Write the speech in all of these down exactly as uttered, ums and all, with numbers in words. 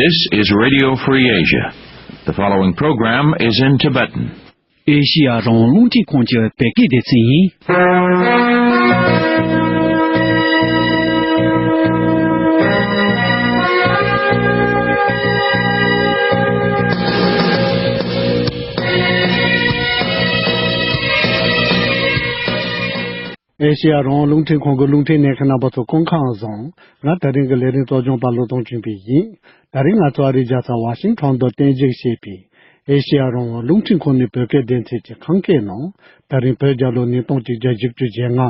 This is Radio Free Asia. The following program is in Tibetan. ཨེ་ཤི་ཡ་རང་དབང་རླུང་འཕྲིན་ཁང་གི་བོད་སྐད་སྡེ་ཚན་ཡིན། ཨེ་ཤི་ཡ་རང་དབང་རླུང་འཕྲིན་ཁང་གི་རླུང་འཕྲིན་གནད་འགག་རྣམ་པ་ཚོ་སྐུ་ཁམས་བཟང་། ང་དེ་རིང་གི་ལས་རིམ་གཙོ་སྐྱོང་པ་བློ་བཟང་ཆོས་འཕེལ་ཡིན། དེ་རིང་ང་ཚོ་ཨ་རིའི་རྒྱལ་ས་ཝ་ཤིང་ཊོན་དུ་རྟེན་གཞི་བྱས་པའི་ཨེ་ཤེ་ཡ་རང་དབང་རླུང་འཕྲིན་ཁང་ནས་བོད་སྐད་སྡེ་ཚན་གྱི་ཁམས་སྐད་ནང་། དེ་རིང་བོད་རྒྱལ་ལོ་ཉིས་སྟོང་གཅིག་བརྒྱ་བཞི་བཅུ་ཞེ་ལྔ།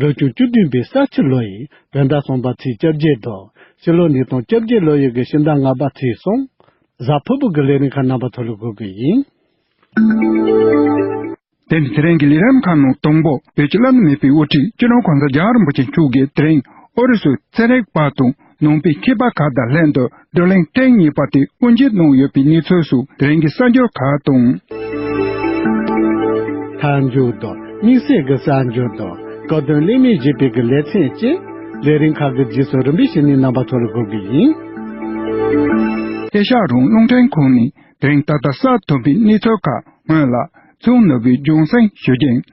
རབ་བྱུང་བཅུ་བདུན་པའི་ས་ཁྱི་ལོ་ཡི་བོད་ཟླ་གསུམ་པ་ཚེས་བཅོ་བརྒྱད་དང་། ཕྱི་ལོ་ཉིས་སྟོང་བཅོ་བརྒྱད་ལོ་ཡི་གི་ཕྱི་ཟླ་ལྔ་པ་ཚེས་གསུམ། གཟའ་ཕུར་བུ་གི་ལས་རིམ་ཁག་རྣམ་པ་ཚོ་ལ་འགོད་གི་ཡིན། དེ་ནི་དེ་རིང་གི་ལས་རིམ་ཁག་ནང་དང་པོ། བོད་ཀྱི་བླ་ན་མེད་པའི་དབུ་ཁྲིད་སྤྱི་ནོར་གོང་ས་རྒྱལ་བ་རིན་པོ་ཆེ་མཆོག་གིས་དེ་རིང་ཨུ་རུ་སུའི་ཚན་རིག་པ་དང་ནང་པའི་མཁས་པ་ཁག་དང་ལྷན་དུ་བགྲོ་གླེང་ཐེངས་གཉིས་པ་དེ་དབུ་འབྱེད་གནང་ཡོད་པའི་གནས་ཚུལ་སོགས་དེ་རིང་གི་གསར་འགྱུར་ཁག་དང་། མཐའ་མཇུག་ཏུ་དམིགས་བསལ་གྱི་གསར་འགྱུར་དང་། སྐུ་མདུན་གླེང་མོལ་བཞེས་པའི་གི་ལེ་ཚན་བཅས། ལས་རིམ་ཁག་གི་རྗེས་སུ་རིམ་པས་བྱས་ནས་རྣམ་པ་ཚོ་ལ་འགོད་གི་ཡིན། ཨེ་ཤ་ཡ་རང་དབང་རླུང་འཕྲིན་ཁང་ནས་དེ་རིང་ད་ལྟ་གསར་ཐོན་པའི་གནས་ཚུལ་ཁག་སྔོན་ལ་གསུང་ནོར་བུས་རྒྱང་སྲིང་ཞུ་རྒྱུ་ཡིན།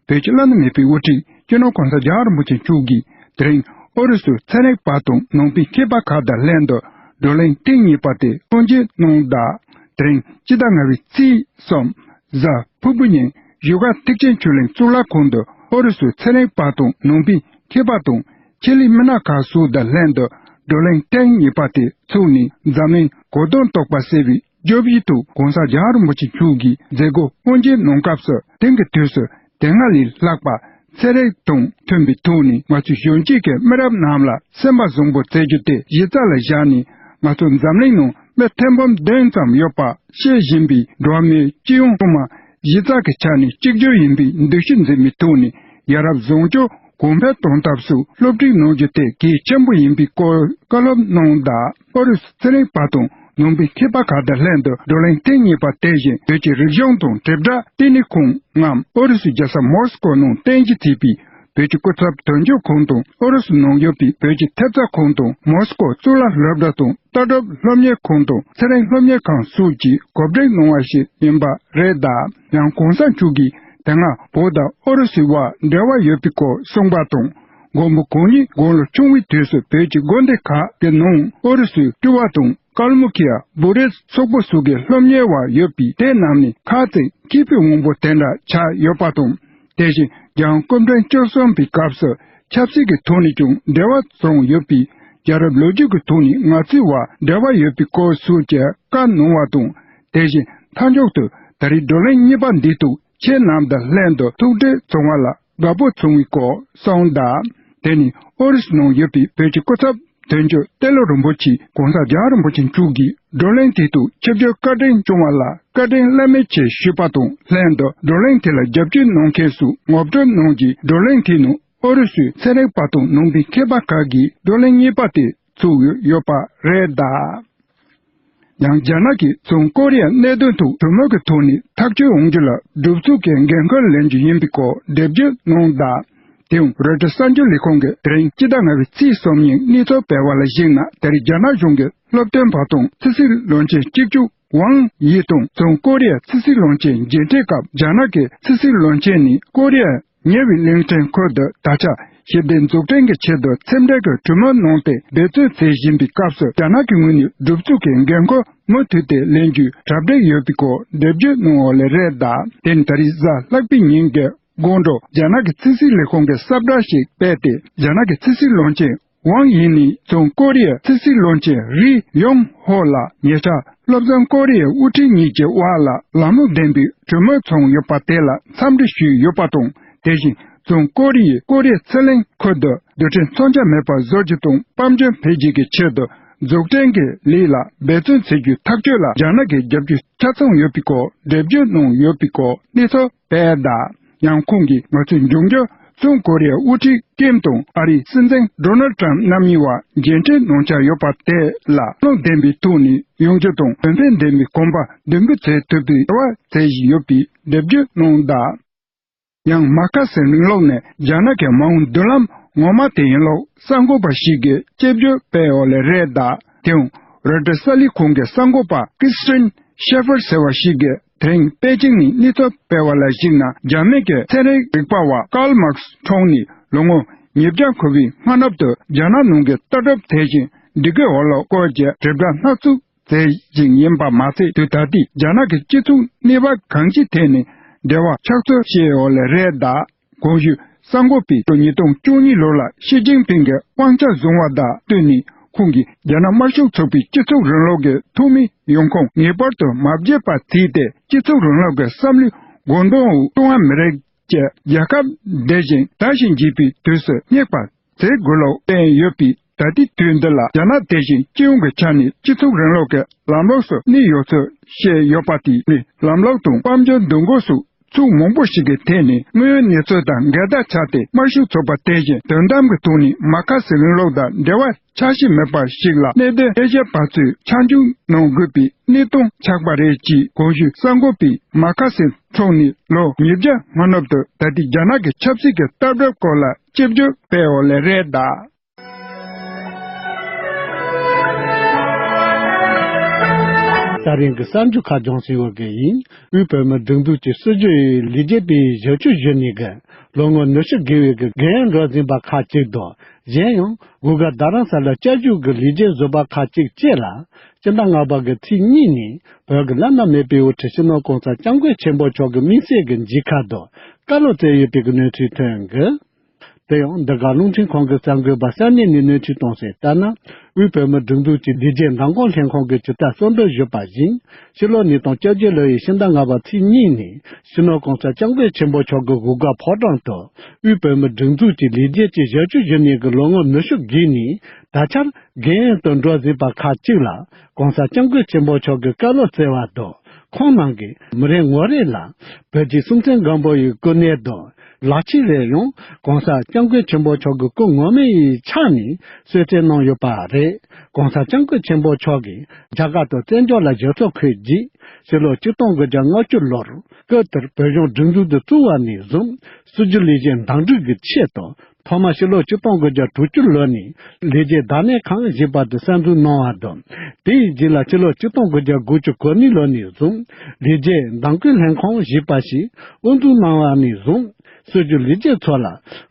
བོད་ཀྱི་བླ་ན་མེད་པའི་དབུ་ཁྲིད་སྤྱི་ནོར་གོང་ས་རྒྱལ་བ་རིན་པོ་ཆེ་མཆོག་གིས་དེ་རིང་ཨུ་རུ་སུའི་ཚན་རིག་པ་དང་ནང་པའི་མཁས་པ་ཁག་དང་ལྷན་དུ་བགྲོ་གླེང་ཐེངས་གཉིས་པ་དེ་དབུ་འབྱེད་གནང་གདའ། དེ་རིང་སྤྱི་ཟླ་ལྔ་པའི་ཚེས་གསུམ། གཟའ་ཕུར་བུ་ཉིན་བཞུགས་སྒར་ཐེག་ཆེན་ཆོས་གླིང་གཙུག་ལག་ཁང་དུ་ཨུ་རུ་སུའི་ཚན་རིག་པ་དང་ནང་པའི་མཁས་པ་དང་ཆེད་ལས་མི་སྣ་ཁག་སོགས་དང་ལྷན་དུ་བགྲོ་གླེང་ཐེངས་གཉིས་པ་དེ་ཚུགས་ནས་འཛམ་གླིང་གོ་དོན་རྟོགས་པ་ཟེར་བའི་བརྗོད་གཞི་ཐོག་གོང་ས་རྒྱལ་བ་རིན་པོ་ཆེ་མཆོག་གིས་མཛད་སྒོ་དབུ་འབྱེད་གནང་སྐབས་སུ་དེང་གི་དུས་སུ་དེ་སྔ་ལས་ལྷག་པ་ཚན་རིག་དང་མཐུན་པའི་ཐོག་ནས་ང་ཚོའི་གཞོན་སྐྱེས་ཀྱི་མི་རབས་རྣམས་ལ་སེམས་པ་བཟང་པོ་བྱེད་རྒྱུ་དེ་གཞི་རྩ་ལ་བཞག་ནས་ང་ཚོ་འཛམ་གླིང་ནང་མི་ཐེར་འབུམ་བདུན་ཙམ་ཡོད་པ་ཤེས་བཞིན་པའི་འགྲོ་བ་མིའི་སྤྱི་ཡོངས་ཚང་མ་གཞི་རྩ་གི་ཆ་ནས་གཅིག་གྱུར་ཡིན་པའི་འདུ་ཤེས་འཛིན་པའི་ཐོག་ནས་ཡ་རབས་བཟང་སྤྱོད་གོང་འཕེལ་གཏོང་ཐབས་སུ་སློབ་ཁྲིད་གནང་རྒྱུ་དེ་གལ་ཆེན་པོ་ཡིན་པའི་སྐོར་བཀའ་སློབ་གནང་གདའ། ཨུ་རུ་སུའི་ཚན་རིག་པ་དང་ནང་པའི་མཁས་པ་ཁག་དང་ལྷན་དུ་བགྲོ་གླེང་ཐེངས་གཉིས་པ་དེ་བཞིན་བོད་ཀྱི་རིག་གཞུང་དང་དྲིལ་བསྒྲགས་བསྟི་གནས་ཁང་ངམ་ཨུ་རུ་སུའི་རྒྱལ་ས་མོ་སི་ཀོ་ནང་རྟེན་གཞི་བྱས་པའི་བོད་ཀྱི་སྐུ་ཚབ་དོན་གཅོད་ཁང་དང་ཨུ་རུ་སུ་ནང་ཡོད་པའི་བོད་ཀྱི་ཐེབས་རྩ་ཁང་དང་མོ་སི་ཀོ་གཙུག་ལག་སློབ་གྲྭ་དང་ལྟ་གྲུབ་སློབ་གཉེར་ཁང་དང་ཚན་རིག་སློབ་གཉེར་ཁང་སོགས་ཀྱིས་གོ་སྒྲིག་གནང་བ་ཞིག་ཡིན་པ་རེད་གདའ། ཡང་གོང་ས་མཆོག་གིས་དེ་སྔ་བོད་དང་ཨུ་རུ་སུའི་དབར་འབྲེལ་བ་ཡོད་པའི་སྐོར་གསུངས་པ་དང་། མགོན་པོ་གང་ཉིད་དགུང་ལོ་ཆུང་བའི་དུས་སུ་བོད་ཀྱི་དགོན་སྡེ་ཁག་གི་ནང་ཨུ་རུ་སུའི་སྤྲུལ་བ་དང་། ཀལ་མུ་ཁི་ཡ་བྷུ་རིསི་སོག་པོ་སོགས་ཀྱི་སློབ་གཉེར་བ་ཡོད་པས་དེ་རྣམས་ནས་ཁ་ཚིག་མཁས་པའི་དབང་པོ་དེ་འདྲ་ཆགས་ཡོད་པ་དང་། དེ་བཞིན་རྒྱལ་དབང་སྐུ་ཕྲེང་བཅུ་གསུམ་པའི་སྐབས་སུ་ཆབ་སྲིད་ཀྱི་ཐོག་ནས་ཀྱང་འབྲེལ་བ་བྱུང་ཡོད་པས་རྒྱལ་རབས་ལོ་རྒྱུས་ཀྱི་ཐོག་ནས་ང་ཚོའི་བར་འབྲེལ་བ་ཡོད་པའི་སྐོར་སོགས་ཀྱི་བཀའ་གནང་བ་དང་། དེ་བཞིན་མཐའ་མཇུག་ཏུ་ད་རེས་བགྲོ་གླེང་གཉིས་པ་འདིའི་ཐོག་ཁྱེད་རྣམས་དང་ལྷན་དུ་ཐུག་འཕྲད་བྱུང་བ་ལ་དགའ་པོ་བྱུང་བའི་སྐོར་གསུངས་གདའ། དེ་ནི་ཨོ་རི་སུ་ནང་ཡོད་པའི་བོད་ཀྱི་སྐུ་ཚབ་དོན་གཅོད་ཏེ་ལོ་རིན་པོ་ཆེས་གོང་ས་རྒྱལ་བ་རིན་པོ་ཆེ་མཆོག་གིས་བགྲོ་གླེང་དེའི་ཐོག་ཆིབས་བསྒྱུར་བཀའ་དྲིན་སྐྱོང་བ་ལ་བཀའ་དྲིན་བླ་མེད་ཆེ་ཞུས་པ་དང་ལྷན་དུ་བགྲོ་གླེང་དེ་ལ་རྒྱབ་སྐྱོར་གནང་མཁན་ཚོས་ངོ་སྤྲོད་གནང་རྗེས་བགྲོ་གླེང་དེའི་ནང་ཨོ་རི་སུའི་ཚན་རིག་པ་དང་ནང་པའི་མཁས་པ་ཁག་གིས་བགྲོ་གླེང་གཉིས་པ་དེ་ཚུགས་ཡོད་པ་རེད་གདའ། ཡང་རྒྱ་ནག་གིས་བྱང་ཀོ་རི་ཡའི་གནད་དོན་ཐོག་གྲོས་མོལ་གྱི་ཐོག་ནས་ཐག་གཅོད་ཡོང་རྒྱུ་ལ་གྲོས་ཚོགས་ཀྱི་འགན་ཁུར་ལེན་རྒྱུ་ཡིན་པའི་སྐོར་འགྲེལ་བརྗོད་གནང་གདའ། དེ་ཡང་རོའི་ཊར་གསར་འགྱུར་ལས་ཁང་གིས་དེ་རིང་སྤྱི་ཟླ་ལྔ་པའི་ཚེས་གསུམ་ཉིན་གནས་ཚུལ་སྤེལ་བ་ལ་གཞིགས་ན། དེ་རིང་རྒྱ་ནག་གཞུང་གི་སློབ་སྟོན་པ་དང་ཕྱི་སྲིད་བློན་ཆེན་གཅིག་གྱུར་ཝང་དབྱི་དང་བྱང་ཀོ་རི་ཡའི་ཕྱི་སྲིད་བློན་ཆེན་མཇལ་འཕྲད་སྐབས་རྒྱ་ནག་གི་ཕྱི་སྲིད་བློན་ཆེན་ནས་ཀོ་རི་ཡའི་ཉེ་བའི་གླིང་ཕྲན་ཁུལ་དུ་ད་ཆ་ཞི་བདེ་འཛུགས་སྐྲུན་གྱི་ཆེད་དུ་ཕྱི་འབྲེལ་གྱི་གྲོས་མོལ་གནང་སྟེ་འབད་བརྩོན་བྱེད་བཞིན་པའི་སྐབས་སུ། རྒྱ་ནག་གི་ངོས་ནས་གྲོས་ཚོགས་ཀྱི་འགན་ཁུར་མུ་མཐུད་དེ་ལེན་རྒྱུའི་གྲ་སྒྲིག་ཡོད་པའི་སྐོར་འགྲེལ་བརྗོད་གནང་བ་ལས་རེད་གདའ། དེ་ནི་ད་རེས་གཟའ་ལྷག་པའི་ཉིན་གྱི་དགོང་དྲོ་རྒྱ་ནག་གི་ཕྱི་སྲིད་ལས་ཁུངས་ཀྱིས་གསལ་བསྒྲགས་ཤིག་སྤེལ་ཏེ། རྒྱ་ནག་གི་ཕྱི་སྲིད་བློན་ཆེན་ཝང་དབྱི་ནས་བྱང་ཀོ་རི་ཡའི་ཕྱི་སྲིད་བློན་ཆེན་རི་ཡོང་ཧོ་ལ་ཉེ་ཆར་བློ་བཟང་ཀོ་རི་ཡའི་དབུ་ཁྲིད་གཉིས་ཀྱི་དབར་ལ་ལམ་ལྷོང་ལྡན་པའི་གྲོས་མོལ་བྱུང་ཡོད་པ་དེ་ལ་འཚམས་འདྲི་ཞུས་ཡོད་པ་དང་། དེ་བཞིན་བྱང་ཀོ་རི་ཡས་ཀོ་རི་ཡའི་ཕྱེད་གླིང་ཁུལ་དུ་རྡུལ་ཕྲན་མཚོན་ཆ་མེད་པ་བཟོ་རྒྱུ་དང་དཔལ་འབྱོར་འཕེལ་རྒྱས་ཀྱི་ཆེད་དུ་འཛུགས་སྐྲུན་གྱི་ལས་ལ་འབད་བརྩོན་བྱེད་རྒྱུའི་ཐག་གཅོད་ལ་རྒྱ་ནག་གིས་རྒྱབ་སྐྱོར་ཆ་ཚང་ཡོད་པའི་སྐོར་འགྲེལ་བརྗོད་གནང་ཡོད་པའི་སྐོར་གནས་ཚུལ་སྤེལ་གདའ། ཡང་ཁོང་གིས་ང་ཚོའི་འབྱུང་འགྱུར་བྱང་ཀོ་རི་ཡའི་དབུ་ཁྲིད་ཀིམ་དང་ཨ་རིའི་སྲིད་འཛིན་ཌོ་ནལ་ཊམ་རྣམ་གཉིས་བར་མཇལ་འཕྲད་གནང་འཆར་ཡོད་པ་དེ་ལ་ལམ་ལྷོང་ལྡན་པའི་ཐོག་ནས་ཡོང་རྒྱུ་དང་གོང་འཕེལ་ལྡན་པའི་གོམ་པ་མདུན་སྤོས་བྱེད་ཐུབ་པའི་རེ་བ་བྱེད་བཞིན་ཡོད་པའི་འགྲེལ་བརྗོད་གནང་གདའ། ཡང་མ་ཁ་སི་རིང་ལུགས་ནས་རྒྱ་ནག་གི་མ་འོངས་མདུན་ལམ་ངོ་མ་དེ་ཡིན་ལུགས་གསར་འགོད་པ་ཞིག་གིས་དཔྱད་བརྗོད་སྤེལ་ཡོད་ལེ་རེད་གདའ། དེའང་ རོའི་ཊར་གསར་ལས་ཁང་གི་གསར་འགོད་པ་ཀི་སི་ཊིན་ཤེ་ཕར་ཟེར་བ་ཞིག་གིས་དེ་རིང་པེ་ཅིང་ནས་གནས་ཚུལ་སྤེལ་བ་ལ་གཞིགས་ན། རྒྱ་མི་གི་ཚན་རིག་རིག་པ་བ་ཀཱལ་མཱར་ཁེ་སི་གྲོངས་ནས་ལོ་ངོ་ཉིས་བརྒྱ་འཁོར་བའི་སྔ་ནུབ་ཏུ། རྒྱ་ནག་ནང་གི་ལྟ་གྲུབ་དེ་བཞིན་སྒྲིག་གི་འོག་ལ་བཀོད་རྒྱུའི་དྲིལ་བསྒྲགས་སྣ་ཚོགས་མཛད་བཞིན་ཡིན་པ་མ་ཟད། དུས་ད་ལྟའི་རྒྱ་ནག་གི་སྤྱི་ཚོགས་གནས་བབ་གང་ཅིའི་ཐད་ནས་འབྲེལ་བ་ཕྱག་ཚོད་བྱས་ཡོད་ལེ་རེད་གདའ། གོང་ཞུས་གསར་འགོད་པས་ཉིས་སྟོང་བཅུ་གཉིས་ལོ་ལ་ཞི་ཅིན་ཕིང་གི་དབང་ཆ་བཟུང་བ་དང་བསྟུན་ནས། ཁོང་གིས་རྒྱ་ནག་དམར་ཤོག་ཚོགས་པའི་སྤྱི་ཚོགས་རིང་ལུགས་ཀྱི་ཐོག་མའི་ཡོང་ཁུངས་ངེས་པར་དུ་མ་བརྗེད་པར་བརྩིས་ཏེ། སྤྱི་ཚོགས་རིང་ལུགས་ཀྱི་བསམ་བློའི་སྒོ་འདོན་འོག་ཀྲུང་ཧྭ་མི་རིགས་ཀྱི་རྒྱལ་ཁབ་འདི་བཞིན་དར་ཞིང་རྒྱས་པའི་དུས་སུ་སྙེག་པ་མཛད་དགོས་ལུགས་བསྟན་ཡོད་པས། ད་ལྟའི་དུས་འདི་ལ་རྒྱ་ནག་དེ་བཞིན་སྤྱི་ཡོངས་ཀྱི་ཆ་ནས་སྤྱི་ཚོགས་རིང་ལུགས་ཀྱི་ལམ་ལུགས་སུ་གནས་ཡོད་ཚུལ་བཤད་ཡོད་པ་དེ་ནི། ལམ་ལུགས་དང་དཔལ་འབྱོར་འདུ་འགོད་སོགས་ཚུལ་མང་པོ་ཞིག་གི་ཐད་ནས་དངོས་ཡོད་གནས་ཚུལ་དང་འགལ་ཟླ་ཆགས་ཏེ། དམར་ཤོག་ཚོགས་པ་དེ་བཞིན་དོན་དམ་གྱི་ཐོག་ནས་མར་ཁེ་སི་རིང་ལུགས་དང་འབྲེལ་བ་ཆ་ཤས་མེད་པ་ཞིག་ལ་གནད་དོན་དབྱེ་ཞིབ་པ་ཚོས་ཆ་འཇོག་གནང་དགོས་པའི་གནས་སྟངས་ཆགས་པ་རེད། ཅེས་གོང་ཞུས་གསར་འགོད་པས་མར་ཁེ་སི་གྲོངས་ནས་ལོ་ཉིས་བརྒྱ་སྔ་ནུབ་ཏུ་ད་ལྟའི་རྒྱ་ནག་གི་ཆབ་སྲིད་ཀྱི་ལྟ་གྲུབ་སྐོར་ལ་དཔྱད་བརྗོད་སྤེལ་ཡོད་ལེ་རེད་གདའ། ད་རིང་གི་གསར་འགྱུར་ཁག་སྦྱོང་སྲིད་འོ་གི་ཡིན། དབུས་བོད་མི་སྒྲིག་འཛུགས་ཀྱི་སྲིད་བྱུས་ལས་བྱེད་པའི་བཞི་བཅུ་ཞེ་གཉིས་ཀྱིས་ལོ་ངོ་ཉི་ཤུ་བརྒལ་བའི་གི་རྒན་ཡོལ་འགྲོ་ཟིན་པ་ཁག་ཅིག་དང་། གཞན་ཡང་སྒོ་དགའ་རྡ་རམ་ས་ལར་བསྐྱར་ཞུགས་ཀྱི་ལས་བྱེད་བཟོ་པ་ཁག་ཅིག་བཅས་ལ་སྤྱི་ཟླ་ལྔ་པ་གི་ཚེས་གཉིས་ཉིན་བོད་ཀྱི་བླ་ན་མེད་པའི་དབུ་ཁྲིད་སྤྱི་ནོར་༸གོང་ས་༸སྐྱབས་མགོན་ཆེན་པོ་མཆོག་གི་དམིགས་བསལ་གྱི་མཇལ་ཁ་དང་བཀའ་སློབ་སྩལ་ཡོད་པའི་གི་གནས་ཚུལ་ཐོན་གི། དེ་ཡང་འདི་ག་རླུང་འཕྲིན་ཁང་གི་གསར་འགོད་པ་གསར་གནས་ནས་གནས་ཚུལ་གཏོང་གསལ་ལྟར་ན། དབུས་བོད་མི་སྒྲིག་འཛུགས་ཀྱི་ལས་བྱེད་མདང་དགོང་ལྷན་ཁང་གིས་ཇི་ལྟར་གསལ་འདོན་ཞུས་པ་བཞིན། ཕྱི་ལོ་ཉིས་སྟོང་བཅོ་བརྒྱད་ལོ་ཡི་ཕྱི་ཟླ་ལྔ་པ་ཚེས་གཉིས་ནས་སྤྱི་ནོར་༸གོང་ས་༸སྐྱབས་མགོན་ཆེན་པོ་མཆོག་གི་འོག་སྒར་ཕོ་བྲང་དུ་དབུས་བོད་མི་སྒྲིག་འཛུགས་ཀྱི་ལས་བྱེད་ཀྱི་བཞི་བཅུ་ཞེ་གཉིས་ཀྱི་ལོ་ངོ་ཉི་ཤུ་བརྒལ་ནས་ད་ཆར་རྒན་ཡོལ་དུ་འགྲོ་ཟིན་པ་ཁག་ཅིག་ལ་༸གོང་ས་༸སྐྱབས་མགོན་ཆེན་པོ་མཆོག་གིས་བཀའ་སློབ་སྩལ་བ་དང་། ཁོང་རྣམས་ཀྱིས་མི་རེ་ངོ་རེ་ལ་བོད་རྗེ་སྲོང་བཙན་སྒམ་པོ་ཡི་སྐུ་གནས་དང་། ལག་ཁྱེར་རེ་ཡང་༸གོང་ས་༸སྐྱབས་མགོན་ཆེན་པོ་མཆོག་གི་སྐུ་ངོ་མ་ཡི་ཕྱག་ནས་གསོལ་སྩལ་གནང་ཡོད་པ་རེད། ༸གོང་ས་༸སྐྱབས་མགོན་ཆེན་པོ་མཆོག་གིས་རྒྱ་གར་དུ་བཙན་བྱོལ་ལ་ཞབས་སོར་འཁོད་རྗེས། ཕྱི་ལོ་ཆིག་སྟོང་དགུ་བརྒྱ་ལྔ་བཅུ་ལོར་སྐབས་དེར་བོད་གཞུང་སྒྲིག་འཛུགས་དེ་བཙུགས་པ་ནས་བཟུང་སྲིད་བྱུས་ལས་བྱེད་འདང་སྒྲིག་གི་ཆེད་དུ། ཐོག་མར་ཕྱི་ལོ་ཆིག་སྟོང་དགུ་བརྒྱ་དྲུག་ཅུ་ལོ་ནས་ལས་བྱེད་བདག་གཉེར་ཁང་ཞེས་པ་དེ་གསར་འཛུགས་གནང་བ་དང་། དེའི་རྗེས་ལ་ཕྱི་ལོ་ཆིག་སྟོང་དགུ་བརྒྱ་དགུ་བཅུ་གོ་གཉིས་ལོ་ནས་བཟུང་ལས་བྱེད་མདང་དགོང་ལྷན་ཁང་ཞེས་པ་ཞིག་དབུ་འཛུགས་གནང་བ་ནས་བཟུང་སྲིད་བྱུས་ལས་བྱེད་ཚོ་ལ་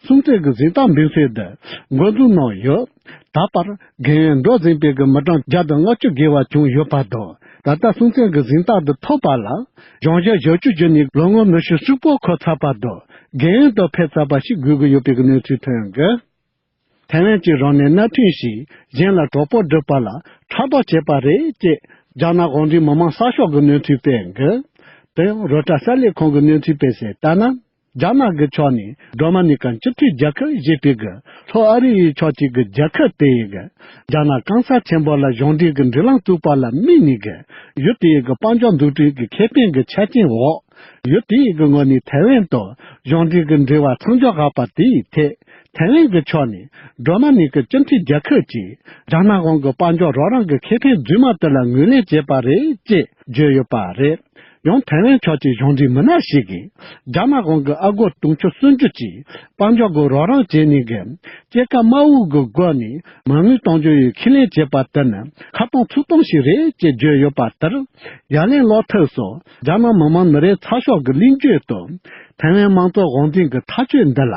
སྲོང་བཙན་གྱི་གཟེངས་རྟགས་འབུལ་སྲོལ་དེ་འགོ་འཛུགས་གནང་ཡོད། ད་བར་རྒན་ཡོལ་འགྲོ་ཟིན་པའི་གི་མི་གྲངས་བརྒྱ་དང་ལྔ་བཅུ་བརྒལ་བ་བྱུང་ཡོད་པ་དང་། ད་ལྟ་སྲོང་བཙན་གྱི་གཟེངས་རྟགས་འདི་ཐོབ་པ་ལ་གཞུང་ཞབས་ཞབས་ཕྱི་བརྒྱུད་ནས་ལོ་ངོ་ཉི་ཤུ་རྩིས་པོ་འཁོར་ཚར་བ་དང་། རྒན་ཡོལ་དུ་ཕེབས་ཚར་བ་ཞིག་དགོས་ཀྱི་ཡོད་པའི་གནས་ཚུལ་ཐོན་གི། ཐའེ་ཝན་གྱི་རང་གནས་མནའ་མཐུན་ཞིག་གཞན་ལ་གྲོགས་པོ་སྒྲུབ་པ་ལ་ཕྲག་དོག་བྱས་པ་རེད་ཅེས་རྒྱ་ནག་དབང་འདུས་མི་མང་གསར་ཤོག་གིས་གནས་ཚུལ་སྤེལ་གི། དེ་ཡང་རོའི་ཊར་གསར་ལས་ཁང་གིས་གནས་ཚུལ་སྤེལ་གསལ་ལྟར་ན། རྒྱ་ནག་གི་ཕྱོགས་ནས་འགྲོ་མ་ནས་ཀྱི་སྤྱི་མཐུན་རྒྱལ་ཁབ་ཞེས་པའི་གི་ལྷོ་ཨ་རི་ཡའི་ཕྱོགས་གཅིག་གི་རྒྱལ་ཁབ་དེ་ཡི་གི་རྒྱ་ནག་གང་ས་ཆེན་པོ་ལ་གཞུང་འབྲེལ་གྱི་འབྲེལ་ལམ་བཙུགས་པ་ལ་དམིགས་ནས་གི་ཡུལ་དེ་ཡི་གི་དཔལ་འབྱོར་འཛུགས་སྐྲུན་གྱི་ཁེ་ཕན་གྱི་ཆ་རྐྱེན་འོག་ཡུལ་དེ་ཡི་གི་ངོས་ནས་ཐའེ་ཝན་དུ་གཞུང་འབྲེལ་གྱི་འབྲེལ་བ་མཚམས་འཇོག་བཞག་པ་དེའི་ཐད། ཐའེ་ཝན་གྱི་ཕྱོགས་ནས་འགྲོ་མ་ནས་ཀྱི་སྤྱི་མཐུན་རྒྱལ་ཁབ་ཀྱིས་རྒྱ་ནག་དབང་གི་དཔལ་འབྱོར་རོགས་རམ་གྱི་ཁེ་ཕན་རྫུན་མ་དེ་ལ་ངོས་ལེན་བྱས་པ་རེད་ཅེས་བརྗོད་ཡོད་པ་རེད། ཡང་ཐའེ་ཝན་ཕྱོགས་ཀྱི་གཞུང་འབྲེལ་མི་སྣ་ཞིག་གིས་རྒྱ་ནག་དབང་གི་ཨ་སྒོར་དུང་ཕྱུར་སུམ་ཅུ་ཀྱི་དཔལ་འབྱོར་གྱི་རོགས་རམ་བྱས་ནས་ཀྱི་སྐྱེད་ཀ་དམའ་བོ་གི་སྒོ་ནས་མ་དངུལ་གཏོང་རྒྱུ་ཡི་ཁས་ལེན་བྱས་པ་དེ་ནི་ཁ་གཏོང་ཚིག་གཏོང་ཞིག་རེད་ཅེས་བརྗོད་ཡོད་པ་ལྟར། ཡ་ལན་གློག་ཐག་སོགས་རྒྱ་ནག་མི་དམངས་མི་རེའི་ཚགས་ཤོག་གི་གླེང་བརྗོད་དུ། ཐའེ་ཝན་དམངས་གཙོ་དབང་འཛིན་གྱི་ཐག་གཅོད་འདི་ལ་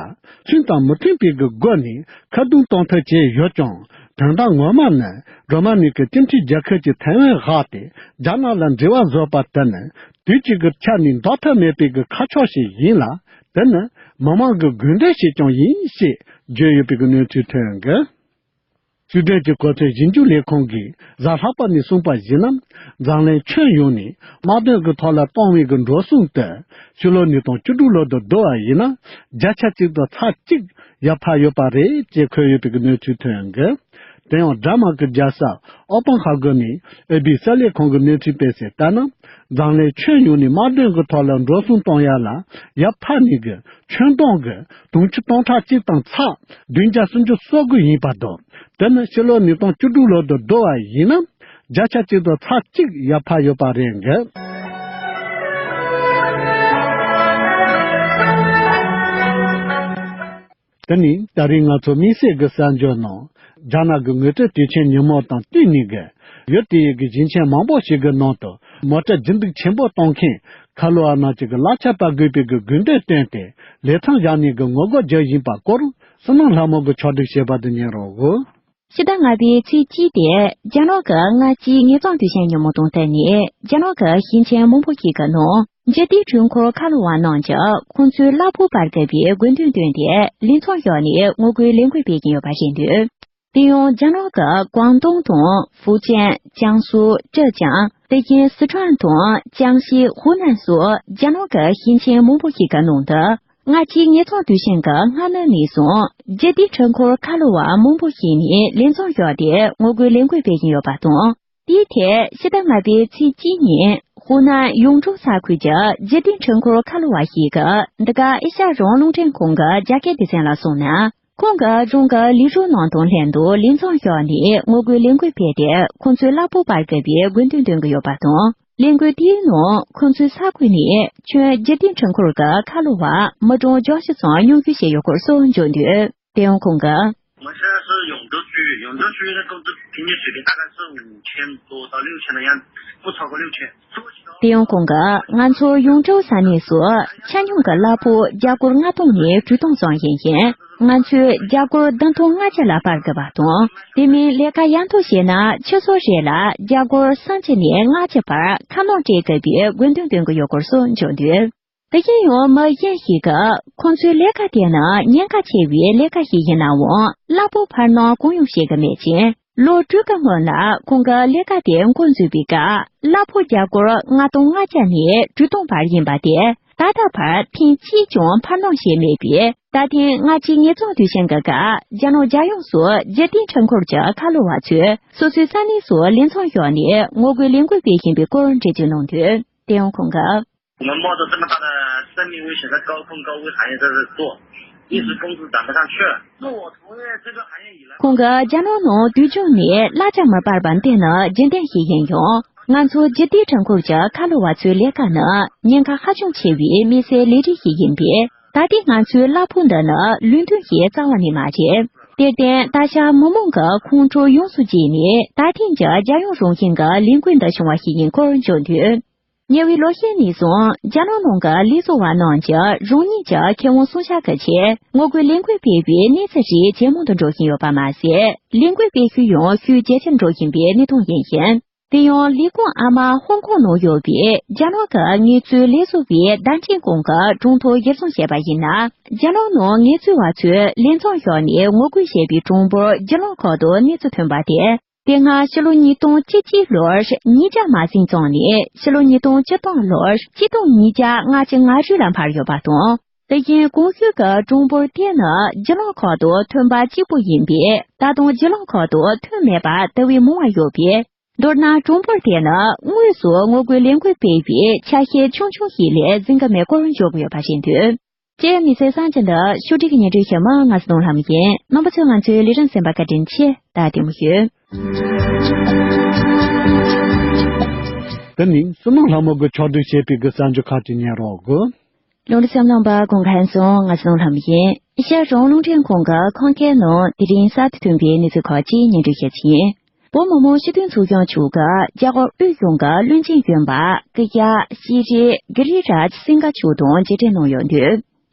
ཚུལ་དང་མི་མཐུན་པའི་གི་སྒོ་ནས་ཁ་རྡུང་གཏོང་ཐབས་བྱས་ཡོད་ཀྱང་། དོན་དག་ངོ་མ་ནི་འགྲོ་མ་ནས་ཀྱི་སྤྱི་མཐུན་རྒྱལ་ཁབ་ཀྱིས་ཐའེ་ཝན་བཞག་སྟེ་རྒྱ་ནག་ལ་འབྲེལ་བ་བཟོས་པ་དེ་ནི་དུས་གཅིག་གི་ཆ་ནས་འདོར་ཐབས་མེད་པའི་གི་ཁ་ཕྱོགས་ཤིག་ཡིན་ལ། དེ་ནི་མི་དམངས་ཀྱི་དགོས་འདུན་ཞིག་ཀྱང་ཡིན་ཞེས་བརྗོད་ཡོད་པའི་གི་གནས་ཚུལ་ཐོན་གི། སུའེ་ཏེན་གྱི་གོ་མཚོན་ཞིབ་འཇུག་ལས་ཁང་གིས་གཟའ་ལྷག་པ་ནས་གསུངས་པ་ཡིན་ན། འཛམ་གླིང་ཁྱོན་ཡོངས་ནས་དམག་དོན་གྱི་ཐོག་ལ་གཏོང་བའི་གི་འགྲོ་སོང་དེ་ཕྱི་ལོ་ཉིས་སྟོང་བཅུ་དྲུག་ལོ་དུ་བསྡུ་བ་ཡིན་ན། བརྒྱ་ཆ་གཅིག་དང་ཚེག་གཅིག་ཡར་འཕར་ཡོད་པ་རེད་ཅེས་འཁོད་ཡོད་པའི་གི་གནས་ཚུལ་ཐོན་གི། དེ་ཡང་སྦྲ་མ་གི་རྒྱལ་ས་ཨོ་པན་ཧ་གོ་ནས་ཨེ་པི་གསར་ལས་ཁང་གིས་གནས་ཚུལ་སྤེལ་གསལ་ལྟར་ན། འཛམ་གླིང་ཁྱོན་ཡོངས་ནས་དམག་དོན་གྱི་ཐོག་ལ་འགྲོ་སོང་གཏོང་ཡ་ལ་ཡར་འཕར་ནས་གི་ཁྱོན་བསྡོམས་ཀྱི་དུང་ཕྱུར་སྟོང་ཕྲག་གཅིག་དང་ཚེག་བདུན་བརྒྱ་སུམ་ཅུ་སོ་དགུ་ཡིན་པ་དང་། དེ་ནི་ཕྱི་ལོ་ཉིས་སྟོང་བཅུ་དྲུག་ལོ་དུ་བསྡུ་བ་ཡིན་ན། བརྒྱ་ཆ་གཅིག་དང་ཚེག་གཅིག་ཡར་འཕར་ཡོད་པ་རེད་འགི། དེ་ནི་ད་རེས་ང་ཚོ་དམིགས་བསལ་གྱི་གསར་འགྱུར་ནང་། རྒྱ་ནག་གི་དངོས་དོན་དུས་ཆེན་ཉིན་མོ་དང་བསྟུན་ནས་ཀྱི་ཡུལ་དེའི་གི་ཞིང་ཆེན་མང་པོ་ཞིག་གི་ནང་དུ་མོ་ཊ་རྒྱུན་ལྡོག་ཆེན་པོ་གཏོང་མཁན་ཁ་ལོ་བ་རྣམས་ཀྱི་གི་གླ་ཆ་སྤར་དགོས་པའི་གི་དགོས་འདུན་བཏོན་ཏེ་ལས་མཚམས་བཞག་ནས་གི་ངོ་རྒོལ་བརྒྱབ་བཞིན་པ་སྐོར་བསོད་ནམས་ལྷ་མོ་གི་ཕྱོགས་སྒྲིག་བྱས་པ་དེ་ཉན་རོགས་གོ། ཕྱི་ཟླ་ལྔ་པའི་ཚེས་གཅིག་སྟེ་རྒྱ་ནག་གི་ལྔ་གཅིག་དངོས་གཙང་དུས་ཆེན་ཉིན་མོ་དང་བསྟུན་ནས་རྒྱ་ནག་གི་ཞིང་ཆེན་མང་པོ་ཞིག་གི་ནང་འཇིག་རྟེན་འཕྲུལ་འཁོར་ཁ་ལོ་བ་རྣམས་ཀྱིས་ཁོང་ཚོའི་གླ་ཕོགས་སྤར་དགོས་པའི་དགོས་འདུན་བཏོན་ཏེ་ལས་མཚམས་བཞག་ནས་ངོ་རྒོལ་ལས་འགུལ་སྤེལ་བཞིན་ཡོད་པ་རེད་འདུག་དེ་ཡང་རྒྱ་ནག་གི་ཀོང་ཏུང་དང་ཧྥུ་ཅན། ཅང་སུའུ། ཀྲེ་ཅང་། དེ་བཞིན་སི་ཁྲོན་དང་ཅང་ཞི། ཧུའུ་ནན་སོགས་རྒྱ་ནག་གི་ཞིང་ཆེན་མང་པོ་ཞིག་གི་ནང་དུ། ལྔ་གཅིག་དངོས་གཙང་དུས་ཆེན་གྱི་སྔ་མོ་ནས་བཟུང་འཇིག་རྟེན་འཕྲུལ་འཁོར་ཁ་ལོ་བ་མང་པོ་ཞིག་ནས་ལས་མཚམས་བཞག་སྟེ་ངོ་རྒོལ་ལས་འགུལ་སྤེལ་བཞིན་ཡོད་པ་དང་། དེའི་ཐད་ཕྱི་ཟླ་ལྔ་པའི་ཚེས་གཅིག་ཉིན་ཧུའུ་ནན་ཡུང་ཀྲོའུ་ས་ཁུལ་གྱི་འཇིག་རྟེན་འཕྲུལ་འཁོར་ཁ་ལོ་བ་ཞིག་གིས་འདི་ག་ཨེ་ཤ་ཡ་རང་དབང་རླུང་འཕྲིན་ཁང་གི་རྒྱ་སྐད་སྡེ་ཚན་ལ་གསུངས་ན། ཁོང་གིས་རང་གི་ལས་རོགས་རྣམས་དང་ལྷན་དུ་ལས་མཚམས་བཞག་ནས་ངོ་རྒོལ་ལས་འགུལ་སྤེལ་ཏེ་ཁོང་ཚོའི་གླ་ཕོགས་སྤར་དགོས་པའི་དགོས་འདུན་འདོན་གྱི་ཡོད་པ་དང་། ལས་འགུལ་དེའི་ནང་ཁོང་ཚོའི་ས་ཁུལ་ནས་ཁྱོན་འཇིག་རྟེན་འཕྲུལ་འཁོར་གྱི་ཁ་ལོ་བ་མི་གྲངས་བརྒྱད་ཅུ་ཙམ་མཉམ་ཞུགས་བྱས་ཡོད་སྐོར་སོགས་འབྱོར་འདུག་དེ་ཡང་ཁོང་གིས། 我现在是永州区域，永州区域的工资平均水平大概是五千多到六千的样子，不超过六千。 དེ་ཡང་ཁོང་གིས་ང་ཚོ་ཡུང་ཀྲོའུ་ས་གནས་སུ་ཆ་སྙོམས་ཀྱི་གླ་ཕོགས་རྒྱ་སྒོར་ལྔ་སྟོང་ནས་དྲུག་སྟོང་ཙམ་ཡིན་ཞིང་། ང་ཚོས་རྒྱ་སྒོར་བདུན་སྟོང་ལྔ་བརྒྱ་ལ་སྤར་དགོས་པ་དང་། དེ་མིན་ལས་ཀ་ཡག་ཐོག་བྱས་ན་ཆུ་ཚོད་རེ་ལ་རྒྱ་སྒོར་སུམ་ཅུ་ནས་ལྔ་བཅུ་བར་ཁ་ནང་སྤྲད་དགོས་པའི་དགོས་འདུན་འདོན་གྱི་ཡོད་སྐོར་སོགས་འབྱོར་འདུག་དེ་བཞིན་ཡང་མི་གཞན་ཞིག་གིས་ཁོང་ཚོའི་ལས་ཀ་དེ་ནི་ཉེན་ཁ་ཆེ་བའི་ལས་ཀ་ཞིག་ཡིན་ནའང་གླ་ཕོགས་འཕར་སྣོན་གང་ཡང་བྱེད་ཀྱི་མེད་ཅིང་། ལོ་དྲུག་གི་སྔོན་ལ་ཁོང་གི་ལས་ཀ་དེ་འགོ་འཛུགས་པའི་སྐབས་གླ་ཕོགས་རྒྱ་སྒོར་ལྔ་སྟོང་ལྔ་བརྒྱ་ནས་དྲུག་སྟོང་བར་ཡིན་པ་དེ་ད་ལྟ་བར་ཐེངས་གཅིག་ཀྱང་འཕར་སྣོན་བྱས་མེད་པས། ད་ཐེངས་ལྔ་གཅིག་དངོས་གཙང་དུས་ཆེན་གྱི་སྐབས་རྒྱ་ནག་རྒྱལ་ཡོངས་སུ་འཇིག་རྟེན་འཕྲུལ་འཁོར་གྱི་ཁ་ལོ་བ་ཚོས་སོ་སོའི་ས་གནས་སུ་ལས་མཚམས་བཞག་ནས་ངོ་རྒོལ་ལས་འགུལ་སྤེལ་བཞིན་པའི་སྐོར་འགྲེལ་བརྗོད་གནང་དོན། དེ་ཡང་ཁོང་གིས། 我们冒着这么大的生命危险，在高空高危行业在这做，一直工资涨不上去。自我从业这个行业以来， ཁོང་གིས་རྒྱ་ནག་ནང་དུས་རྒྱུན་ནས་གླ་ཆ་མི་སྤར་བ་འདི་ནི་རྒྱུན་ལྡན་ཞིག་ཡིན་ཡང་། ང་ཚོ་འཇིག་རྟེན་འཕྲུལ་འཁོར་གྱི་ཁ་ལོ་བ་ཚོའི་ལས་ཀ་ནི་ཉེན་ཁ་ཧ་ཅང་ཆེ་བའི་དམིགས་བསལ་ལས་རིགས་ཤིག་ཡིན་པས། ད་ལྟའི་ང་ཚོའི་གླ་ཕོགས་འདི་ནི་ལུགས་མཐུན་ཞིག་རྩ་བ་ནས་མ་རེད། དེར་བརྟེན་ད་ཆ་མི་མང་གི་ཁོང་ཁྲོ་ཡོངས་སུ་རྗེས་ནས་ད་ཐེངས་ཀྱི་རྒྱལ་ཡོངས་རང་བཞིན་གྱི་ལས་འགུལ་འདི་བྱུང་བ་ཞིག་ཡིན་སྐོར་འཇོག་འདུག་ཉེ་བའི་ལོ་ཤས་ནས་བཟུང་རྒྱ་ནག་ནང་གི་ལས་བཟོ་བ་རྣམས་ཀྱིས་རང་ཉིད་ཀྱི་ཁེ་དབང་སྲུང་སྐྱོབ་ཀྱི་ཆེད་ངོ་རྒོལ་ལས་འགུལ་སྤེལ་བའི་གནས་ཚུལ་རིགས་ཇེ་མང་དུ་འགྲོ་བཞིན་ཡོད་པ་མ་ཟད། ལས་འགུལ་སྤེལ་ཤུགས་ཡང་ཤུགས་ཇེ་ཆེར་འགྲོ་བཞིན་པའི་གནས་སྟངས་ཡིན་ཞིང་། དེ་ཡང་ལས་ཁུངས་ཨ་མ་ཧོང་ཀོང་ནང་ཡོད་པའི་རྒྱ་ནག་གི་དངུལ་རྩིས་ལས་བཟོ་བའི་བརྡ་འཕྲིན་ཁང་གི་གྲངས་ཐོ་གཞིར་བཟུང་བྱས་པ་ཡིན་ན། རྒྱ་ནག་ནང་དངུལ་རྩིས་པ་ཚོས་ལས་མཚམས་བཞག་ནས་ངོ་རྒོལ་བྱས་པའི་གྲངས་འབོར་བརྒྱུད་ལམ་ཁག་ཏུ་གནས་ཚུལ་ཐོན་པ་དེ། དེ་སྔ་ཕྱི་ལོ་ཉིས་སྟོང་བཅུ་གཅིག་ལོར་ཉིས་བརྒྱ་མ་ཟིན་ཙམ་ནས་ཕྱི་ལོ་ཉིས་སྟོང་བཅུ་སྟོང་ལོར་ཆིག་སྟོང་ཉིས་བརྒྱ་ལྔ་བཅུ་ང་དྲུག་ལ་འཕར་ཡོད་པ་དང་། དེ་བཞིན་གོང་ཞུས་ཀྱི་གྲངས་འབོར་དེ་ནི་བརྒྱུད་ལམ་ཁག་ཏུ་ཐོན་པ་གཅིག་པུ་ཡིན་པས། ད་དུང་བརྒྱུད་ལམ་ཁག་ཏུ་ཐོན་མེད་པ་དེ་བས་མང་བ་ཡོད་པས། མདོར་ན་གྲངས་འབོར་དེ་ནི་དངོས་སུ་ངོ་རྒོལ་ལས་འགུལ་སྤེལ་བའི་ཆ་ཤས་ཆུང་ཆུང་ཞིག་ལས་འཛིན་གྱི་མེད་སྐོར་འཇོག་གི་ཡོད་པ་རེད་འདུག་ཅེས་མི་ཚེ་གསར་འགྱུར་འདི་ཕྱོགས་སྒྲིག་གིས་སྙན་སྒྲོན་ཞུ་མི་ང་ཚོ་དང་ལྷམ་ཡིན། རྣམ་པ་ཚོས་ང་ཚོའི་ལས་རིམ་གསན་པར་བཀའ་དྲིན་ཆེ། ད་ལྟད་མོ་ཞུ། དེ་ནི་བསོད་ནམས་ལྷ་མོ་གིས་ཕྱོགས་སྒྲིག་བྱས་པའི་གི་གསར་འགྱུར་ཁག་ཅིག་ཉན་རོགས་གོ། ལུང་རིགས་སམ་ནང་པ་གོང་ཁ་སོང་ང་ཚོ་དང་ལྷམ་ཡིན། ཨེ་ཤ་ཡ་རང་དབང་རླུང་འཕྲིན་ཁང་གི་ཁང་ཁའི་ནང་དེ་རིང་གསར་དུ་ཐོན་པའི་གནས་ཚུལ་ཁག་ཅིག་སྙན་སྒྲོན་ཞུ་རྒྱུ་ཡིན། བོད་མི་མང་སྤྱི་མཐུན་ཚོགས་ཆུང་མཆོག་གིས་རྒྱ་གར་དབུས་གཞུང་གི་བློན་ཆེན་གཞོན་པ་སྐུ་ཞབས་ཤྲི་གི་རི་རཱཇ་སིང་ག་མཆོག་དང་མཇལ་འཕྲད་གནང་ཡོད་འདུག་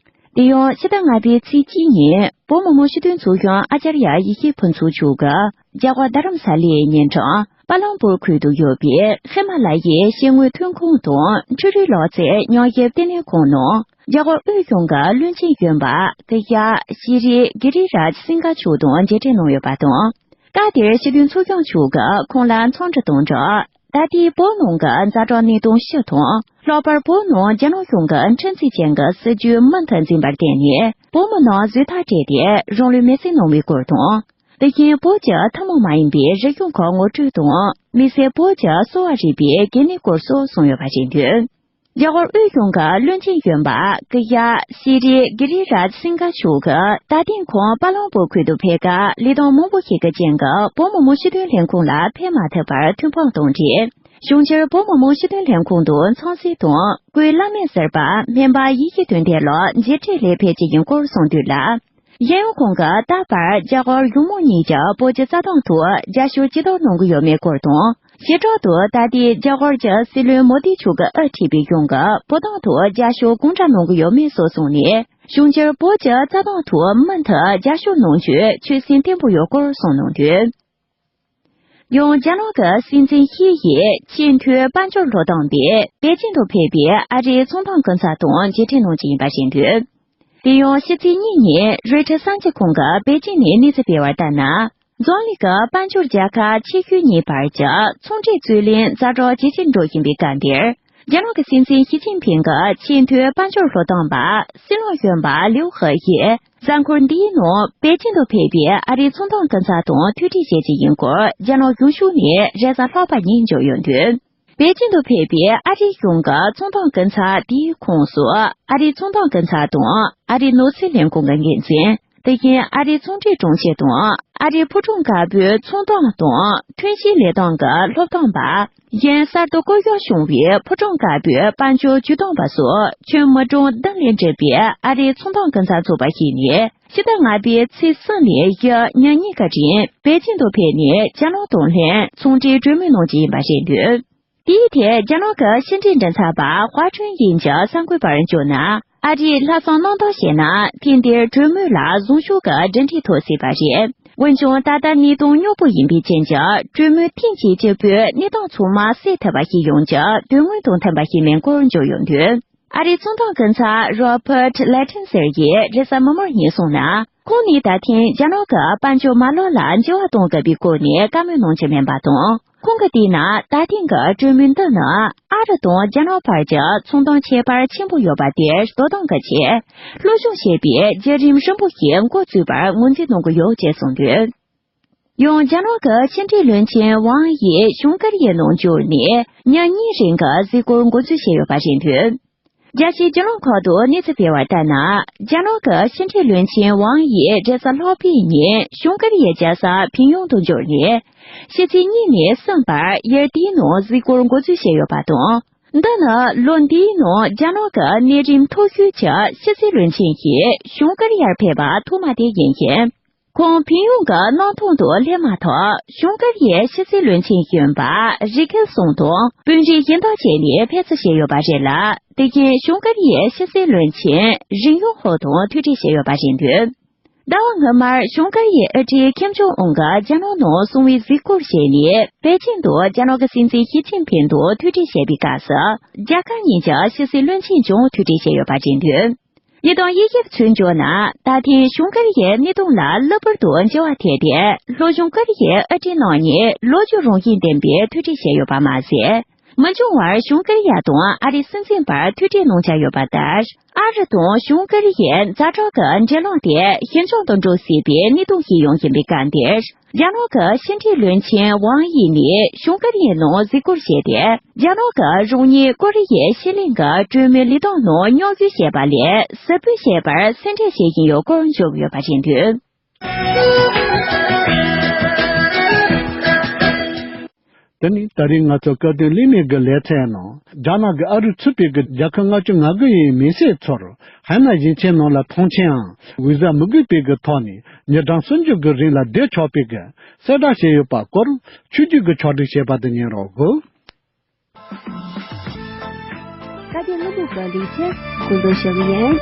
དེ་ཡང་ཕྱི་ཟླ་ལྔ་པའི་ཚེས་གཅིག་ཉིན་བོད་མི་མང་སྤྱི་མཐུན་ཚོགས་ཆུང་ཨ་ཙརྱ་ཡེ་ཤེས་ཕུན་ཚོགས་མཆོག་གིས་རྒྱ་གར་རྡ་རམ་ས་ལའི་ཉེ་འགྲམ་པ་ལང་པུར་ཁུལ་དུ་ཡོད་པའི་ཧི་མ་ལ་ཡའི་ཤེལ་དངོས་ཐོན་ཁུངས་དང་འཕྲུལ་རིག་ལག་རྩལ་མཉམ་ཞིབ་ལྟེ་གནས་ཁང་ནང་རྒྱ་གར་དབུས་གཞུང་གི་བློན་ཆེན་གཞོན་པ་སྐུ་ཞབས་ཤྲི་གི་རི་རཱཇ་སིང་ག་མཆོག་དང་མཇལ་འཕྲད་གནང་ཡོད་པ་དང་། སྐབས་དེར་སྤྱི་མཐུན་ཚོགས་ཆུང་མཆོག་གིས་ཁོང་ལ་འཚམས་འདྲི་དང་སྦྲགས། ད་ལྟའི་བོད་ནང་གི་ཛ་དྲག་གནས་སྟངས་སྤྱི་དང་། ལྷག་པར་བོད་ནང་རྒྱ་ནག་གཞུང་གི་ཁྲིམས་བརྩི་ཅན་གྱི་སྲིད་བྱུས་མུ་མཐུད་འཛིན་པར་བརྟེན་ནས། བོད་མི་རྣམས་ཟོས་ཐག་བཅད་དེ་རང་ལུས་མེར་སྲེག་གནང་བའི་སྐོར་དང་། དེ་བཞིན་བོད་ཀྱི་ཐུན་མོང་མ་ཡིན་པའི་རིག་གཞུང་ཁག་ངོ་སྤྲོད་དང་། དམིགས་བསལ་བོད་ཀྱི་གསོ་བ་རིག་པའི་གལ་གནད་སྐོར་སོགས་གསུངས་ཡོད་པ་རེད་འདུག་རྒྱ་གར་དབུས་གཞུང་གི་བློན་ཆེན་གཞོན་པ་སྐུ་ཞབས་ཤྲི་གི་རི་རཱཇ་སིང་ག་མཆོག་གིས་ད་ཐེངས་ཁོང་པ་ལང་པུར་ཁུལ་དུ་ཕེབས་སྐབས་ལས་དོན་མང་པོ་ཞིག་གི་རྐྱེན་གྱིས་བོད་མི་མང་སྤྱི་འཐུས་ལྷན་ཁང་ལ་ཕེབས་མ་ཐུབ་པར་ཐོན་ཁུངས་དང་འབྲེལ། གཞུང་ཕྱིར་བོད་མི་མང་སྤྱི་འཐུས་ལྷན་ཁང་དུ་འཚམས་གཟིགས་དང་སྐུའི་བླ་སྨན་ཟུར་པ་སྨན་པ་ཡེ་ཤེས་དོན་ལྡན་ལགས་མཇལ་འཕྲད་སླད་ཕེབས་ཀྱི་ཡིན་སྐོར་གསུངས་དོན་ལ། གཞན་ཡང་ཁོང་གིས་ད་བར་རྒྱ་གར་གཞུང་མང་གཉིས་ཀྱིས་བོད་ཀྱི་རྩ་དོན་ཐོག་རྒྱབ་སྐྱོར་ཇི་ལྟར་གནང་གི་ཡོད་མེད་སྐོར་དང་། ཞེ་དྲག་ཏུ་ད་ལྟའི་རྒྱ་གར་གྱི་སྲིད་བློན་མོ་དི་མཆོག་གིས་ཨེ་འཁྲིད་པའི་གཞུང་གིས་བོད་དོན་ཐོག་རྒྱབ་སྐྱོར་གང་འདྲ་གནང་གི་ཡོད་མེད་སོགས་གསུངས་ནས། གཞུང་སྒེར་བོད་ཀྱི་རྩ་དོན་ཐོག་མུ་མཐུད་རྒྱབ་སྐྱོར་གནང་རྒྱུའི་ཆོད་སེམས་བརྟན་པོ་ཡོད་སྐོར་གསུངས་གནང་དོན། ཡང་རྒྱ་ནག་གི་སྲིད་འཛིན་ཞི་ཡིས་ཆེས་མཐོའི་དཔལ་འབྱོར་སློབ་སྟོན་པས་པེ་ཅིང་དུ་ཕེབས་པའི་ཨ་རིའི་ཚོང་དོན་སྐུ་ཚབ་དང་མཇལ་འཕྲད་གནང་རྒྱུ་ཡིན་པ་ཤེས་འདུག་དེ་ཡང་ཕྱི་ཚེས་གཉིས་ཉིན་རོའི་ཊར་གསར་འགྱུར་ཁང་གིས་པེ་ཅིང་ནས་གནས་ཚུལ་སྤེལ་བར་ལྟར་ན། འཛམ་གླིང་གི་དཔལ་འབྱོར་རྒྱལ་ཁབ་ཆེ་ཤོས་གཉིས་བར་གྱི་ཚོང་འབྲེལ་རྩོད་གླེང་ཛ་དྲག་ཇེ་ཆེར་འགྲོ་བཞིན་པའི་སྐབས་འདིར། རྒྱ་ནག་གི་སྲིད་འཛིན་ཞི་ཅིན་ཕིང་གི་ཆེས་མཐོའི་དཔལ་འབྱོར་སློབ་སྟོན་པ་སྲིད་བློན་གཞོན་པ་ལིའུ་ཧེ་ཡིས་གཟའ་འཁོར་འདིའི་ནང་པེ་ཅིང་དུ་ཕེབས་པའི་ཨ་རིའི་ཚོང་དོན་སྐུ་ཚབ་དང་ཐུག་འཕྲད་བྱེད་རྒྱུ་ཡིན་སྐོར་རྒྱ་ནག་གཞུང་ཕྱོགས་ནས་རེས་གཟའ་ལྷག་པ་ཉིན་འབྱོར་ཡོད་འདུག་པེ་ཅིང་དུ་ཕེབས་པའི་ཨ་རིའི་གཞུང་གི་ཚོང་དོན་སྐུ་ཚབ་དེའི་ཁོངས་སུ་ཨ་རིའི་ཚོང་དོན་སྐུ་ཚབ་དང་ཨ་རིའི་ནོར་སྲིད་ལས་ཁུངས་ཀྱི་འགན་འཛིན། དེ་བཞིན་ཨ་རིའི་ཚོང་འབྲེལ་དྲུང་ཆེ་དང་ཨ་རིའི་ཕོ་བྲང་དཀར་པོའི་ཚོང་དོན་དང་ཐོན་སྐྱེད་ལས་དོན་གྱི་སློབ་སྟོན་པ། གཞན་གསར་དུ་བསྐོ་གཞག་བྱུང་བའི་ཕོ་བྲང་དཀར་པོའི་དཔལ་འབྱོར་ཇུས་འདོན་པ་སོགས་ཁྱོན་མི་གྲངས་བདུན་ལས་འདས་པའི་ཨ་རིའི་ཚོང་དོན་སྐུ་ཚབ་ཚོགས་པ་ཞིག་ནས་ཕྱི་ཟླ་ལྔ་པའི་ཚེས་གསུམ་ནས་བཞི་ཉིན་གཉིས་ཀྱི་རིང་པེ་ཅིང་དུ་ཕེབས་ནས་རྒྱ་ནག་དང་ལྷན་ཚོང་འབྲེལ་གྲོས་མོལ་གནང་རྒྱུ་ཡིན་པ་རེད་འདུག་དེའི་ཐད་རྒྱ་ནག་གི་ཕྱི་འབྲེལ་མགྲིན་ཚབ་པ་ཧྭ་ཁྲུན་ཡིན་གྱིས་གསར་འགོད་པར་བརྗོད་ན། ཨ་རིས་ལྷག་བསམ་རྣམ་དག་བྱས་ན་ཐེངས་འདིའི་གྲོས་མོལ་ལ་བཟང་ཕྱོགས་ཀྱི་གྲུབ་འབྲས་ཐོབ་སྲིད་པ་རེད། འོན་ཀྱང་ད་ལྟ་གནས་སྟངས་སྙོམས་པོ་ཡིན་པའི་རྐྱེན་གྱིས་གྲོས་མོལ་ཐེངས་གཅིག་གཅིག་པུས་གནས་སྟངས་ཚང་མ་སེལ་ཐུབ་པ་ཞིག་ཡོང་རྒྱུ་དོན་དངོས་དང་མཐུན་པ་ཞིག་མིན་སྐོར་བརྗོད་ཡོད་འདུག་ཨ་རིའི་ཚོང་དོན་སྐུ་ཚབ་རོ་བྷར་ཊི་ལེ་ཐན་སེར་ཡིས་རེས་གཟའ་མིག་དམར་ཉིན་གསུངས་ན། ཁོང་ནི་ད་ཐེངས་རྒྱ་ནག་གི་དཔལ་འབྱོར་མ་ལག་ལ་འགྱུར་བ་གཏོང་དགོས་པའི་སྐོར་ནས་བཀའ་མོལ་གནང་རྒྱུ་མིན་པ་དང་། ཁོང་གིས་བལྟས་ན་ད་ཐེངས་ཀྱི་གྲོས་མོལ་འདི་ནི་ཨ་རི་དང་རྒྱ་ནག་བར་གྱི་ཚོང་དོན་ཁྱད་པར་ཆེན་པོ་ཡོད་པ་དེ་དོ་སྣང་གི་ཆེད། སློབ་སྦྱོང་བྱེད་པའི་བརྒྱུད་རིམ་རིང་པོ་ཞིག་འགོ་བཙུགས་པར་ངོས་འཛིན་གནང་གི་ཡོད་ཅེས་གསུངས་འདུག་ཡང་རྒྱ་ནག་གི་ཕྱི་འབྲེལ་བློན་ཆེན་ཝང་ཡིས་བྱང་ཀོ་རི་ཡའི་ནང་འབྱོར་ནས་ཉིན་གཉིས་རིང་གི་གཟིགས་སྐོར་འགོ་འཛུགས་བྱས་ཡོད་པ་རེད་འདུག་རྒྱལ་སྤྱིའི་བརྒྱུད་ལམ་ཁག་ཏུ་གནས་ཚུལ་སྤེལ་བར་ལྟར་ན། རྒྱ་ནག་གི་ཕྱི་འབྲེལ་བློན་ཆེན་ཝང་ཡིས་རེས་གཟའ་ལྷག་པའི་ཉིན་བྱང་ཀོ་རི་ཡའི་རྒྱལ་ས་ཕིང་ཡོང་དུ་འབྱོར་ནས། ཕྱི་ཚེས་གཉིས་ནས་གསུམ་བར་ཡུལ་དེའི་ནང་གཟིགས་སྐོར་འགོ་འཛུགས་བྱས་ཡོད་པ་དང་། འདི་ནི་ལོ་འདིའི་ནང་རྒྱ་ནག་གི་གནས་རིམ་མཐོ་ཤོས་ཀྱི་ཕྱི་སྲིད་བློན་ཆེན་ཞིག་བྱང་ཀོ་རི་ཡར་ཕེབས་པ་ཐོག་མ་དེ་ཡིན་ཞིང་། ཁོང་ཕིང་ཡོང་གི་གནམ་ཐང་དུ་སླེབས་མ་ཐག་བྱང་ཀོ་རི་ཡའི་ཕྱི་སྲིད་བློན་ཆེན་གཞོན་པ་རི་ཁེལ་སུང་དང་དཔོན་རིགས་གཞན་དག་བཅས་ནས་ཕེབས་བསུ་བྱས་ཡོད་པ་རེད་ལ། དེ་བཞིན་བྱང་ཀོ་རི་ཡའི་ཕྱི་སྲིད་བློན་ཆེན་རིན་ཡོང་ཧོ་དང་ཐུག་འཕྲད་བྱས་ཡོད་པ་རེད་འདུག་ཟླ་བ་སྔོན་མར་བྱང་ཀོ་རི་ཡའི་དབུ་ཁྲིད་ཁིམ་ཇོང་ཨུན་གྱིས་རྒྱ་ནག་ནང་སོང་བའི་གཟིགས་སྐོར་བྱས་ནས་པེ་ཅིང་དུ་རྒྱ་ནག་གི་སྲིད་འཛིན་ཞི་ཅིན་ཕིང་དང་ཐུག་འཕྲད་བྱས་པའི་སྐབས་སུ། རྒྱལ་ཁབ་གཉིས་ཀྱི་ཕྱི་སྲིད་བློན་ཆེན་ཀྱང་ཐུག་འཕྲད་བྱས་ཡོད་པ་རེད་འདུག་ཉིས་སྟོང་ཉི་ཤུ་ཚུན་བརྗོད་ན། ད་ཐེངས་བྱང་ཀོ་རི་ཡའི་གནད་དོན་ལ་གློ་བུར་དུ་འགྱུར་བ་ཐེབས་ཏེ། ལྷོ་བྱང་ཀོ་རི་ཡའི་དབུ་ཁྲིད་རྣམ་གཉིས་ལོ་རྒྱུས་རང་བཞིན་ལྡན་པའི་ཐུག་འཕྲད་བྱས་ཡོད་པ་མ་ཟད། མི་འབྱུང་བར་བྱང་ཀོ་རི་ཡ་དང་ཨ་རིའི་སྲིད་འཛིན་བར་ཐུག་འཕྲད་གནང་འཆར་ཡོད་པ་ལྟར། ཨ་རི་དང་བྱང་ཀོ་རི་ཡའི་ཛ་དྲག་གི་འབྲེལ་ལམ་དེ་ཞི་འཇམ་དུ་འགྲོ་སྲིད་པའི་གནད་དོན་ཞིག་ཡོང་བཞིན་པའི་སྐབས་འདིར། རྒྱ་ནག་གི་ཕྱི་འབྲེལ་བློན་ཆེན་ཝང་ཡི་ནས་བྱང་ཀོ་རི་ཡའི་ནང་གཟིགས་སྐོར་བྱས་ཏེ། རྒྱ་ནག་གིས་རང་ཉིད་ཀོ་རི་ཡའི་ཕྱེད་གླིང་གི་གྲོས་མོལ་ལས་དོན་ནང་མཉམ་ཞུགས་བྱས་པ་ལས་ཟུར་ཕུད་བྱས་པར་སེམས་ཁྲལ་བྱེད་བཞིན་ཡོད་སྐོར་བརྗོད་ཡོད་པ་རེད་འདུག་དེ་ནི་ད་རེས་ང་ཚོ་སྐད་དོད་ལས་མེད་ཀྱི་ལེ་ཚན་ནང་རྒྱ་ནག་གིས་ཨ་རི་ཚུད་པའི་གི་རྒྱལ་ཁབ་ལྔ་བཅུ་ང་དགུ་ཡི་མི་སེར་ཚོར་ཧའེ་ནན་ཞིང་ཆེན་ནང་ལ་ཐོངས་མཆན་ཡང་ཝི་ཟ་མི་དགོས་པའི་གི་ཐོག་ནས་ཉིན་གྲངས་སུམ་ཅུ་གི་རིང་ལ་བསྡད་ཆོག་པའི་གི་གསལ་བསྒྲགས་བྱས་ཡོད་པ་སྐོར་ཆོས་བརྒྱུད་ཀྱི་ཕྱོགས་སྒྲིག་བྱས་པ་དེ་ཉན་རོགས་གོ། བཀའ་བརྒྱུད་ལྷུན་པོ་གི་ལེ་ཚན་གོ་འདོན་ཞུ་གི་ཡིན།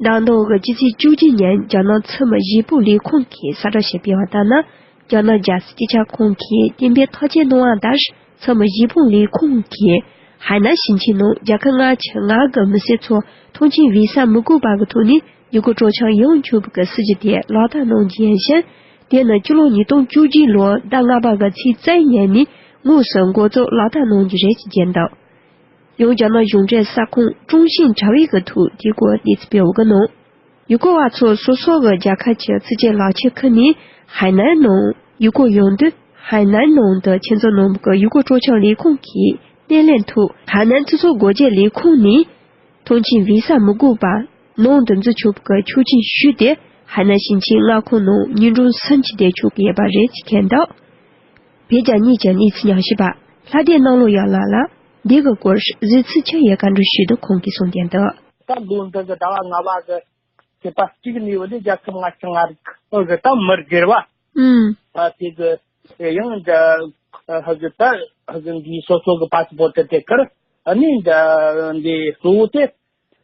ད་དུང་གི་སྤྱི་ཚེས་བཅུ་གཅིག་ཉིན་རྒྱ་ནག་ཚོགས་མི་གཞིས་སྤོང་ལས་ཁུངས་ཀྱིས་གསལ་བསྒྲགས་བྱས་པའི་བར་ལྟར་ན། རྒྱ་ནག་རྒྱལ་སྲིད་སྤྱི་ཁྱབ་ཁང་གིས་གཏན་འབེབས་ཐག་བཅད་གནང་བ་ལྟར། ཚོགས་མི་གཞིས་སྤོང་ལས་ཁུངས་ཀྱིས་ཧའེ་ནན་ཞིང་ཆེན་ནང་རྒྱལ་ཁབ་ལྔ་བཅུ་ང་དགུ་གི་མི་སེར་ཚོ་ཐོངས་མཆན་ཝི་ས་མི་དགོས་པ་གི་ཐོག་ནས་ཡུལ་སྐོར་སྤྲོ་འཆམ་ཡོང་ཆོག་པའི་གི་སྲིད་ཇུས་དེ་ལག་བསྟར་གནང་རྒྱུ་ཡིན་ཞིང་། དེ་ནི་སྤྱི་ལོ་ཉིས་སྟོང་བཅུ་གཅིག་ལོའི་ཟླ་ལྔ་པ་གི་ཚེས་རྩ་བའི་ཉིན་ནས་དངོས་སུ་འགོ་བཙུགས་ལག་བསྟར་གནང་རྒྱུ་རེད་ཅེས་བརྗོད་འདུག་ཡང་རྒྱ་ནག་གཞུང་འབྲེལ་གསར་ཁང་ཀྲུང་ཤིན་དྲ་བའི་གི་ཐོག་དེའི་སྐོར་གནས་ཚུལ་སྤེལ་བ་གི་ནང་། ཡུལ་སྐོར་བ་ཚོ་སོ་སོ་གི་རྒྱལ་ཁབ་ཀྱི་ཕྱི་རྒྱལ་ལག་ཁྱེར་ཁུར་ནས་ཧའེ་ནན་ནང་ཡུལ་སྐོར་ཡོང་དུས། ཧའེ་ནན་ནང་དུ་ཁྱིམ་ཚང་ནང་གི་ཡུལ་སྐོར་སྤྲོ་འཆམ་ལས་ཁུངས་ཀྱི་སྣེ་ལེན་ཐོག་ཧའེ་ནན་སྤྱི་ཚོགས་སྒོ་འབྱེད་ལས་ཁུངས་ནས། ཐོངས་མཆན་ཝི་ས་མི་དགོས་པ་ནང་དུ་འཛུལ་ཆོག་པའི་ཆོག་མཆན་ཞུས་ཏེ། ཧའེ་ནན་ཞིང་ཆེན་མངའ་ཁོངས་ནང་ཉིན་གྲངས་སུམ་ཅུ་བསྡད་ཆོག་གི་ཡོད་པ་རེད་ཅེས་བཀོད་འདུག་བོད་རྒྱ་གཉིས་ཀྱི་གནས་ཚུལ་ཉམས་ཞིབ་པ་ལྷ་སྡེ་གནམ་ལོ་ཡང་ལགས་ལ་འདི་གི་སྐོར་གཟིགས་ཚུལ་ཆ་ཡི་བཀའ་འདྲི་ཞུས་འདུག་ཁོང་གིས་གསུངས་དོན་དུ། ད་ལོ་འདི་གི་ཟླ་བ་ལྔ་པ་གི་ ཁྱད་པར་གཅིག་ནས་བ་ལས་རྒྱལ་ཁབ་ལྔ་ཆ་ལྔ་རིགས་ཨོ་གི་ད་མི་སྒེར་བ། ཨུམ། ཨ་དེ་གི་ཡང་འདྲ་ཧ་གི་ད་ཧ་གི་འདིའི་སོ་སོ་གི་པ་སི་པོར་ཊི་དེ་ཁར་ཨ་ནི་འདྲ་འདི་གཙོ་བོ་དེ་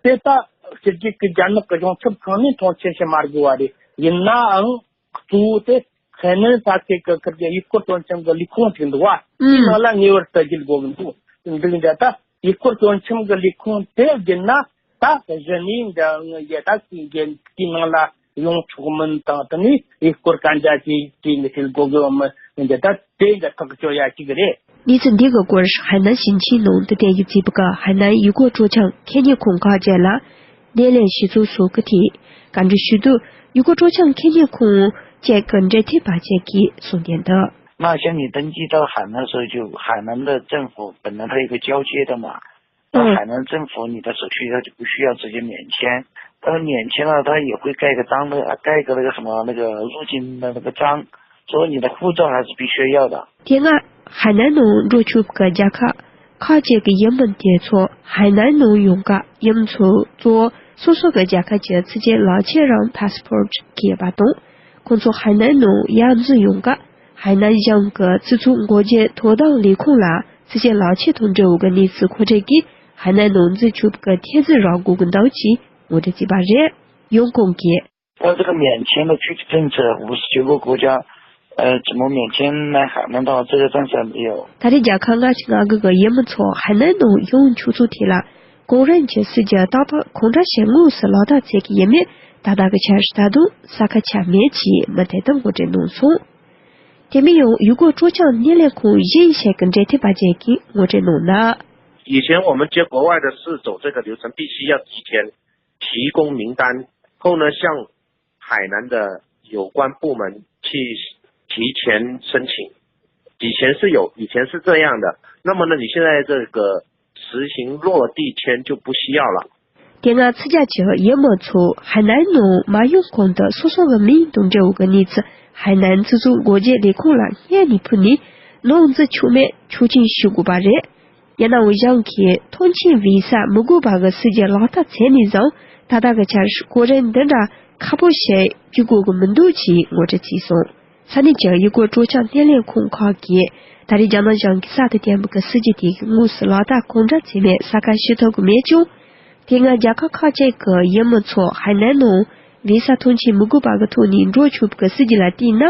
དེ་ད་ཕྱི་རྒྱལ་གི་རྒྱ་ནག་གི་གཞུང་ཚབ་ཁང་ནས་མཐོང་ཆེན་བྱེད་མ་དགོས་བ་རེད། ཡིན་ནའང་གཙོ་བོ་དེ་ཧའེ་ནན་ས་ཁུལ་གི་ཁུལ་གྱི་ཡུལ་སྐོར་སྤྲོ་འཆམ་གི་ལས་ཁུངས་ཅིག་འདུག་བ། དེའི་ནང་ལ་ངེས་པར་དུ་བརྒྱུད་དགོས་གི་འདུག་འདུག་འདྲ་ད། ཡུལ་སྐོར་སྤྲོ་འཆམ་གྱི་ལས་ཁུངས་དེ་བརྒྱུད་ན་ད་གཞི་ནས་འདྲ་ངས་ད་དེའི་ནང་ལ་ཡོང་ཆོག་མིན་དང་དེ་ནས་ཡུལ་སྐོར་གན་རྒྱ་ཅིག་ཅིག་འདི་བྱེད་དགོས་གི་མི་འདི་ད་དེ་འདྲ་ཐག་གཅོད་ཡ་ཅིག་རེད། གནས་ཚུལ་འདི་གི་སྐོར་ཧའེ་ནན་ཞིང་ཆེན་ནང་འདི་དེ་ཡི་རྩིས་པ་ཀ་ཧའེ་ནན་ཡུལ་སྐོར་སྤྲོ་འཆམ་ཁེ་ཉེ་ཁོང་ཁག་ཅན་ལ་སྣེ་ལེན་བྱེད་ཚུལ་སོགས་ཀྱི་ཐད་བཀའ་འདྲི་ཞུས་དུས་ཡུལ་སྐོར་སྤྲོ་འཆམ་ཁེ་ཉེ་ཁོང་བཅས་ཀྱི་འབྲེལ་མཐུད་པ་བཅས་ཀྱིས་གསུངས་དོན་དུ། 那像你登记到海南时候，就海南的政府本来它有个交接的嘛，那海南政府你的手续上就不需要直接免签，但是免签了，他也会盖个章的，啊盖个那个什么那个入境的那个章，所以你的护照还是必须要的。 དེ་སྔ་ཧའེ་ནན་ནང་འགྲོ་ཆོག་པའི་རྒྱལ་ཁབ་ཁག་ཅིག་གི་ཡུལ་མི་དེ་ཚོ་ཧའེ་ནན་ནང་ཡོང་སྐབས་ཡུལ་མི་ཚོ་གཙོ་བོ་སོ་སོ་གི་རྒྱལ་ཁབ་ཀྱི་ཕྱི་རྒྱལ་ལག་ཁྱེར་རམ་པ་སི་པོར་ཊི་ཁྱེར་ཡོད་པ་དང་། ཁོང་ཚོ་ཧའེ་ནན་ནང་ཡར་འཛུལ་ཡོང་སྐབས་ཧའེ་ནན་གཞུང་གི་སྤྱི་ཚོགས་འགོ་འབྱེད་དོ་དམ་ལས་ཁུངས་ལ་ཕྱི་རྒྱལ་ལག་ཁྱེར་དང་འབྲེལ་བའི་གནས་ཚུལ་མཁོ་སྤྲོད་ཀྱིས་ཧའེ་ནན་ནང་འཛུལ་ཆོག་པའི་ཐེལ་ཙེ་རག་དགོས་ཀྱི་འདུག་ཅེས་ངོ་སྤྲོད་བྱས་པ་རེད། ཡང་ཁོང་གིས། 但这个免签的具体政策，五十九个国家，呃，怎么免签呢？海南的话，这个暂时还没有。 ད་རེས་རྒྱལ་ཁབ་ལྔ་བཅུ་ང་དགུ་གི་ཡུལ་མི་ཚོ་ཧའེ་ནན་ནང་ཡོང་ཆོག་ཚུལ་ཐད་ལ་གོང་རིམ་གྱི་སྲིད་ཇུས་ཏག་ཏག་གང་འདྲ་ཞིག་དངོས་སུ་ལག་བསྟར་བྱེད་ཀྱི་ཡོད་མེད་ད་ལྟ་གི་ཆར་ད་དུང་གསལ་ཁ་ཆགས་མེད་ཅེས་མུ་མཐུད་དུ་ངོ་སྤྲོད་གནང་སོང་། དེ་མིན་ཡང་ཡུལ་སྐོར་སྤྲོ་འཆམ་སྣེ་ལེན་ཁང་གཞན་ཞིག་གི་འབྲེལ་མཐུད་པ་ཅིག་གིས་ངོ་སྤྲོད་གནང་ན། 以前我们接国外的事走这个流程，必须要提前提供名单，后呢向海南的有关部门去提前申请。以前是有，以前是这样的。那么呢，你现在这个实行落地签就不需要了。 དེ་སྔ་ཕྱི་རྒྱལ་གྱི་ཡུལ་མི་ཚོ་ཧའེ་ནན་ནང་མ་ཡོང་གོང་དུ་སོ་སོ་གི་མིང་དང་འབྲེལ་བའི་གནས་ཚུལ་ཧའེ་ནན་སྤྱི་ཚོགས་འགོ་འབྱེད་ལས་ཁུངས་ལ་སྔོན་ནས་ཕུལ་ནས་ནང་འཛུལ་ཆོག་མེད་ཆོག་མཆན་ཞུ་དགོས་པ་རེད། ཡིན་ནའང་གཞུང་གིས་ཐོན་སྐྱེད་བི་ས་མི་དགོས་པ་གི་སྲིད་ཇུས་ལག་བསྟར་བྱས་ནས་བཟུང་ད་ལྟ་གི་ཆར་གོ་རིམ་འདི་འདྲ་ཁག་པོ་ཞིག་བརྒྱུད་དགོས་ཀྱི་མི་འདུག་ཅེས་ངོ་སྤྲོད་བྱས་སོང་། ས་གནས་ཀྱི་ཡུལ་སྐོར་སྤྲོ་འཆམ་སྣེ་ལེན་ཁང་ཁག་གིས་ད་རེས་རྒྱ་ནག་གཞུང་གིས་གསར་དུ་བཏོན་པའི་སྲིད་ཇུས་དེ་གི་དངོས་སུ་ལག་བསྟར་གང་འདྲ་བྱས་མེད་གསལ་ཁ་ཞུ་ཐུབ་ཀྱི་མེད་ཀྱང་། དེ་སྔ་རྒྱལ་ཁབ་ཁག་ཅིག་གི་ཡུལ་མི་ཚོ་ཧའེ་ནན་ནང་བི་ས་ཐོན་སྐྱེད་མི་དགོས་པ་གི་ཐོག་ནས་འགྲོ་ཆོག་པའི་སྲིད་ཇུས་ལ་བལྟས་ན།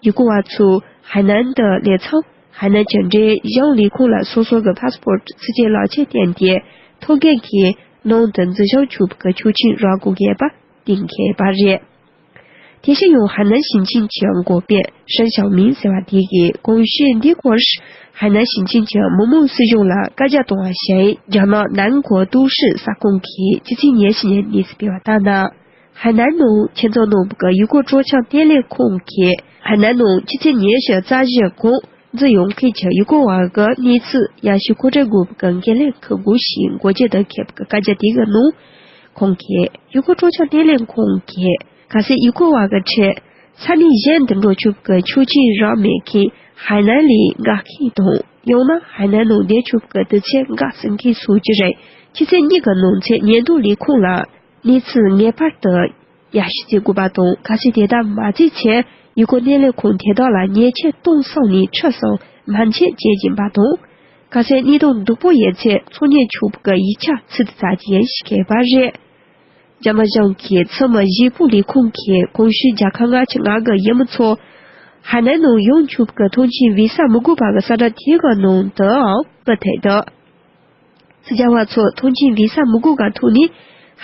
ཡུལ་སྐོར་བ་ཚོས་ཧའེ་ནན་དུ་སླེབས་ཚང་ཧའེ་ནན་གྱི་འབྲེལ་ཡོད་ལས་ཁུངས་ལ་སོ་སོ་གི་པ་སི་པོར་ཊི་ཕྱི་རྒྱལ་ལག་ཁྱེར་བསྟན་ཏེ་ཐོ་འགོད་ཀྱིས་ནང་དུ་འཛུལ་ཞུགས་ཆོག་པའི་ཆོག་མཆན་རག་དགོས་ཀྱི་ཡོད་པ་གཏན་འཁེལ་ཡོད་པ་རེད། དེ་བཞིན་ཡང་ཧའེ་ནན་ཞིང་ཆེན་གྱི་འགོ་དཔོན་ཧྲན་ཞའོ་མིང་ཟེར་བ་དེ་གིས་གོང་ཞུས་འདིའི་སྐོར་ཧའེ་ནན་ཞིང་ཆེན་གྱི་མི་དམངས་སྲིད་གཞུང་ལ་བཀའ་རྒྱ་གཏོང་བ་ཞིག་རྒྱ་ནག་南国都市ས་ཁོངས་ཀྱི་སྤྱི་ཚེས་ཉེར་བཞི་ཉིན་གནས་ཚུལ་སྤེལ་བ་ལྟར་ན། ཧའེ་ནན་ནང་ཆེད་འཛུགས་གནང་བའི་ཡུལ་སྐོར་སྤྲོ་འཆམ་སྣེ་ལེན་ཁང་གིས་ཧའེ་ནན་ནང་ཕྱི་ཚེས་ཉེར་བཞི་རྩ་བཞི་གོང་འཛུལ་ཡོང་མཁན་གྱི་ཡུལ་སྐོར་བ་གི་གནས་ཚུལ་ཡར་ཞུ་མཁོ་སྤྲོད་དགོས་པའི་འགན་ལེན་འཁུར་དགོས་ཞེས་འགོ་འབྱེད་དུ་འཁོད་པའི་བཀའ་རྒྱ་དེ་གི་ནང་། ཁོང་གིས་ཡུལ་སྐོར་སྤྲོ་འཆམ་སྣེ་ལེན་ཁང་གིས་གལ་སྲིད་ཡུལ་སྐོར་བ་གི་ཁྲོད་ས་གནས་གཞན་དུ་འགྲོ་ཆོག་པའི་ཆོག་མཆན་རག་མེད་མཁན་ཧའེ་ནན་ལས་འགའ་ཤས་དང་ཡང་ན་ཧའེ་ནན་ནང་བསྡད་ཆོག་པའི་དུས་ཚོད་འགོར་ཟིན་མཁན་སོགས་ཀྱི་རིང་ཆུ་ཚོད་གཉིས་ཀྱི་ནང་ཚུད་ཉེན་རྟོག་ལས་ཁུངས་ལ་གནས་ཚུལ་ངེས་པར་དུ་ཡར་ཞུ་བྱེད་དགོས་པ་དང་། གལ་སྲིད་དེ་ལྟར་མ་བྱས་ཚེ་ཡུལ་སྐོར་སྣེ་ལེན་ཁང་དེ་དག་ལ་ཉེས་ཆད་གཏོང་བསམ་ནས་ཁྲིད་སོང་མ་མཆན་བྱེད་བཞིན་པ་དང་། གལ་སྲིད་གནས་སྟངས་སྡུག་པོ་ཡོད་ཚེ་ཚོང་གཉེར་ཆོག་པའི་ཡིག་ཆ་ཚུར་དུ་བཙལ་རྒྱུ་ཡིན་ཞེས་བཀོད་པ་རེད། རྒྱ་ནག་གཞུང་གིས་ཚོང་མི་གཞིས་སྤོ་ལས་ཁུངས་ཀྱིས་གོང་ཞུས་རྒྱལ་ཁབ་ལྔ་བཅུ་ང་དགུ་གི་ཡུལ་མི་ཚོ་ཧའེ་ནན་ནང་ཡོང་ཆོག་པའི་ཐོན་སྐྱེད་བི་ས་མི་དགོས་པ་གི་གསལ་བསྒྲགས་དེ་གི་ནང་དུའང་མུ་མཐུད་དུ། ཕྱི་རྒྱལ་བ་ཚོ་ཐོན་སྐྱེད་བི་ས་མི་དགོས་པ་ཐོག་ནས་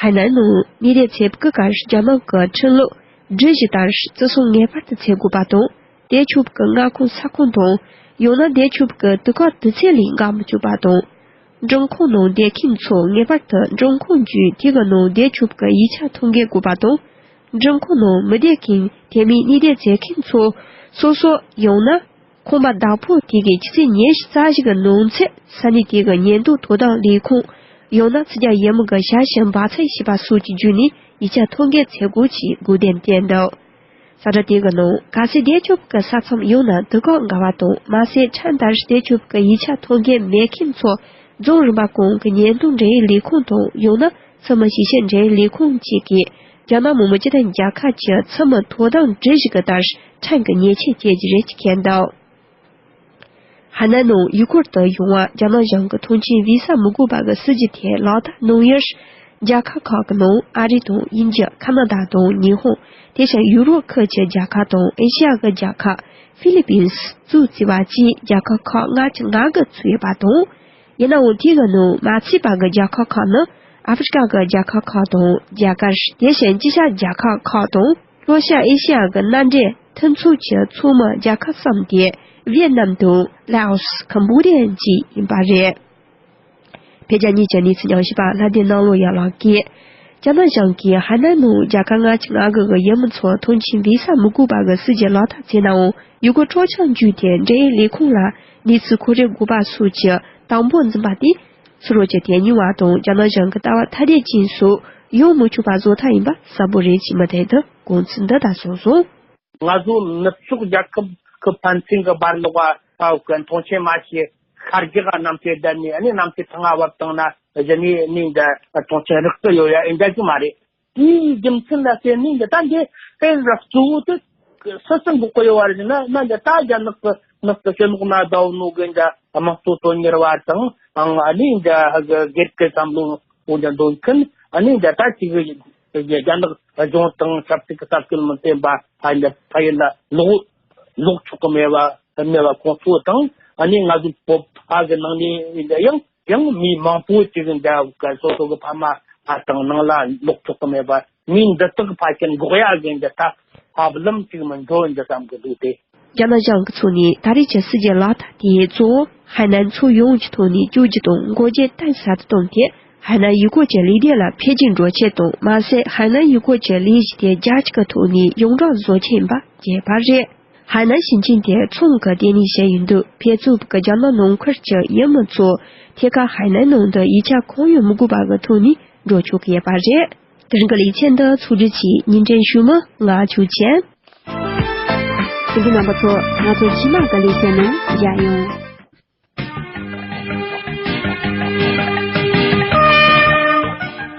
ཧའེ་ནན་ནང་གནས་སྡོད་བྱེད་པའི་སྐབས་རྒྱ་ནག་གི་ཁྲིམས་ལུགས་སྒྲིག་གཞི་ལྟར་བརྩི་སྲུང་ངེས་པར་དུ་བྱེད་དགོས་པ་དང་། བསྡད་ཆོག་པའི་མངའ་ཁོངས་ས་ཁོངས་དང་ཡང་ན་བསྡད་ཆོག་པའི་དུས་བཀག་དུས་ཚོད་ལས་འགལ་མི་བཅུག་པ་དང་། འབྲིང་ཁོངས་ནང་བསྡད་མཁན་ཚོ་ངེས་པར་དུ་འབྲིང་ཁོངས་བརྒྱུད་དེ་གི་ནང་བསྡད་ཆོག་པའི་ཡིག་ཆ་ཐོ་འགོད་དགོས་པ་དང་། འབྲིང་ཁོངས་ནང་མི་བསྡད་མཁན་དེ་མིན་གནས་སྡོད་བྱེད་མཁན་ཚོ་སོ་སོ་ཡང་ན་ཁང་པ་བདག་པོ་དེ་གིས་ཆུ་ཚོད་ཉི་ཤུ་རྩ་བཞི་གི་ནང་ཚུད་ས་གནས་དེ་གི་ཉེན་རྟོག་དོ་དམ་ལས་ཁུངས་ཡང་ན་ཕྱི་རྒྱལ་ཡུལ་མི་གི་ཞལ་ཞུ་འབག་ཚད་ཞེས་པ་སོགས་ཀྱི་བརྒྱུད་ནས་ཡིག་ཆ་ཐོ་འགོད་བྱེད་དགོས་ཅེས་དགོས་འདུན་བཏོན་འདུག་གསལ་བསྒྲགས་དེ་གི་ནང་གལ་སྲིད་བསྡད་ཆོག་པའི་ས་མཚམས་ཡང་ན་དུས་བཀག་འགལ་བ་དང་མ་ཟད་ཁྲིམས་ལྟར་བསྡད་ཆོག་པའི་ཡིག་ཆ་ཐོ་འགོད་མེད་མཁན་ཚོ་རྫོང་རིམ་པ་ཁོངས་ཀྱི་ཉེན་རྟོག་འབྲེལ་ཡོད་ལས་ཁུངས་དང་ཡང་ན་ཚོང་མི་ཞིབ་བཤེར་འབྲེལ་ཡོད་ལས་ཁུངས་བཅས་ཀྱིས་ རྒྱ་ནག་མི་དམངས་སྤྱི་མཐུན་རྒྱལ་ཁབ་ཀྱི་ཚད་མའི་དོ་དམ་སྒྲིག་གཞི་གི་ལྟར་ཕྲན་གྱི་ཉེས་ཆད་བཅད་རྒྱུ་རེད་ཅེས་བཀོད་འདུག་ཧའེ་ནན་ནང་ཡུལ་སྐོར་དུ་ཡོང་བར་རྒྱ་ནག་གཞུང་གི་ཐོན་སྐྱེད་བི་ས་མི་དགོས་པ་གི་སྲིད་ཇུས་ཐད་ལག་བསྟར་གནང་ཡུལ། རྒྱལ་ཁབ་ཁག་གི་ནང་ཨ་རི་དང་དབྱིན་ཇི། ཁ་ན་ཌ་དང་ཉི་ཧོང་། དེ་བཞིན་ཡུ་རོབ་ཁུལ་གྱི་རྒྱལ་ཁབ་དང་ཨེ་ཤི་ཡ་གི་རྒྱལ་ཁབ། ཧྥི་ལི་པིན་སི་གཙོས་བྱས་པ་བཅས་རྒྱལ་ཁབ་ཁག་ལྔ་བཅུ་ང་དགུ་ཚུད་ཡོད་པ་དང་། ཡིན་ནའང་དེའི་ནང་མ་ཚུད་པ་གི་རྒྱལ་ཁབ་ཁག་ནི་ཨ་ཧྥེ་རི་ཀ་གི་རྒྱལ་ཁབ་ཁག་དང་རྒྱ་གར། དེ་བཞིན་དཀྱིལ་ཤར་རྒྱལ་ཁབ་ཁག་དང་། ལྷོ་ཤར་ཨེ་ཤི་ཡ་གི་མནའ་འབྲེལ་མཐུན་ཚོགས་ཀྱི་ཚོགས་མི་རྒྱལ་ཁབ་གསུམ་སྟེ། ཝེ་ཏི་ནམ་དང་ལའོ་སི། ཁམ་བྷོ་ཌི་ཡ་བཅས་ཡིན་པ་རེད། བོད་རྒྱ་གཉིས་ཀྱི་གནས་ཚུལ་ཉམས་ཞིབ་པ་ལྷ་ལྡན་གནང་ལོ་ཡང་ལགས་ཀྱིས། རྒྱ་ནག་གཞུང་གིས་ཧའེ་ནན་ནང་རྒྱལ་ཁབ་ལྔ་བཅུ་ང་དགུ་གི་ཡུལ་མི་ཚོར་ཐོན་སྐྱེད་བི་ས་མི་དགོས་པ་གི་སྲིད་ཇུས་ལག་བསྟར་བྱས་ནའང་ཡུལ་སྐོར་སྤྲོ་འཆམ་བརྒྱུད་དེ་འབྲེལ་ཡོད་ལས་ཁུངས་ལ་གནས་ཚུལ་ཁོ་རེ་དགོས་པ་སོགས་ཀྱི་དང་པོ་འཛིན་པ་དེ། ཕྱི་ལོགས་ཀྱི་དེ་ཉུང་བ་དང་རྒྱ་ནག་གཞུང་གི་ལྟ་བ་ཐ་དད་ཅན་སོགས་ཡོང་མི་ཆོག་པ་བཟོ་ཐབས་ཡིན་པ་གསལ་པོ་རེད་ཅེས་མུ་མཐུད་དུ་དགོངས་ཚུལ་འདི་ལྟར་གསུངས་སོང་། ང་ཚོ་ནུབ་ཕྱོགས་རྒྱལ་ཁབ་ཀྱི་ཕན་ཚུན་གྱི་བར་ལོགས་པ་ཧ་གི་མཐོང་ཆེན་མ་བྱེད། ཤར་རྒྱག་ག་གནམ་གཤིས་བསྡད་ནས་ཨ་ནི་གནམ་གཤིས་ཐང་ང་བབས་བཏང་ན་གཞི་ནས་ནི་འདི་མཐོང་ཆེན་རག་གི་ཡོད་ཡ། ཨེ་འདྲ་ཞིག་མ་རེད། དེའི་རྒྱུ་མཚན་ལ་བརྟེན་ནས་འདི་ད་འདི་ཨེ་ར་གཙོ་བོ་དེ་སུ་སུ་འགོག་གི་ཡོད་བ་རེད་ན། ན་འདི་ད་རྒྱ་ནག་གི་ནག་གི་ཕྱི་ནོག་ན་ཟླ་བོ་ནོ་གི་འདི་དམངས་གཙོ་དོན་གཉེར་བ་དང་ཨང་ཨ་ནི་འདི་ཧ་གི་སྒེར་གྱི་བསམ་བློ་འོ་འདི་འདོན་མཁན། ཨ་ནི་འདི་ད་ཅིག་རྒྱ་ནག་གཞུང་དང་ཆབ་སྲིད་ཀྱི་ལྟ་སྐུལ་མི་བསྟེན་པ་ཕ་ཡིན་ཕ་ཡིན་ལ་ལོག་ལོག་ཆོག་གི་མེད་པ་མེད་པ་ཁོང་ཚོ་དང་། ཨ་ནི་ང་ཚོ་བོད་ཕ་གི་ནང་ནས་ཡང་ཡང་མི་མང་པོ་ཅིག་འདྲ་གི་སོ་སོ་གི་ཕ་མ་ཕ་དང་ནང་ལ་ལོག་ཆོག་གི་མེད་པ། མི་འདི་དག་ཕ་ཁྱེར་འགོག་ཡ་གི་འདི་ད་ཧ་ལམ་ཅིག་མི་འགྲོ་འདི་བསམ་གི་འདུག་སྟེ། རྒྱ་ནག་གཞུང་གི་ཚོགས་ནས་ད་རེས་ཀྱི་སྲིད་ཇུས་ལག་བསྟར་དེ་གཙོ་བོ་ཧའེ་ནན་མཚོ་ཡོངས་ཀྱི་ཐོག་ནས་བཅོས་སྒྱུར་དང་འགོག་རྐྱེན་ཏན་ཟབ་ཏུ་བཏང་སྟེ། ཧའེ་ནན་ཡུལ་སྐོར་གྱི་ལས་དོན་ལ་འཕེལ་རྒྱས་འགྲོ་ཆེད་དང་མ་ཟད་ཧའེ་ནན་ཡུལ་སྐོར་གྱི་ལས་གཞི་དེ་རྒྱ་སྐྱེད་ཀྱི་ཐོག་ནས་ཡོངས་གྲགས་བཟོ་ཆེད་ཡིན་པ་བརྗོད་པ་རེད། ཧའེ་ནན་ཞིང་ཆེན་དེ་ཚོང་གི་ལྟེ་གནས་ཤིག་ཡིན་དུས་ཕན་ཚུན་གྱི་རྒྱ་ནག་ནང་ཁུལ་གྱི་ཡུལ་མི་ཚོ་ཐད་ཀར་ཧའེ་ནན་ནང་དུ་ཡིག་ཆ་གང་ཡང་མི་དགོས་པ་གི་ཐོག་ནས་འགྲོ་ཆོག་གི་ཡོད་པ་རེད། དེ་རིང་གི་ལེ་ཚན་འདི་ཚོགས་སྒྲིག་གིས་ཉིན་དྲན་ཞུ་མི་ང་ཆོས་ཅན། གསན་མཁན་རྣམ་པ་ཚོ། ང་ཚོ་ཕྱི་ལོགས་ཀྱི་ལེ་ཚན་ནང་མཇལ་ཡོང་།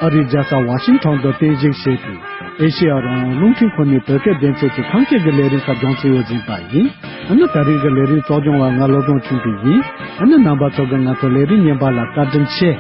ཨ་རིའི་རྒྱལ་ས་ཝ་ཤིང་ཊོན་དུ་རྟེན་གཞི་བྱས་པའི་ཨེ་ཤེ་ཡ་རང་དབང་རླུང་འཕྲིན་ཁང་ནས་བོད་སྐད་སྡེ་ཚན་གྱི་ཁམས་སྐད་ཀྱི་ལས་རིམ་ཁག་སྦྱོང་བརྩོན་ཡོད་ཟིན་པ་ཡིན། ཨ་ནི་ད་རེས་ཀྱི་ལས་རིམ་གཙོ་སྦྱོང་བ་ང་བློ་བཟང་ཆོས་འཕེལ་ཡིན། ཨ་ནི་རྣམ་པ་ཚོ་གིས་ང་ཚོ་ལས་རིམ་རྙིང་པ་ལ་བཀའ་དྲིན་ཆེ།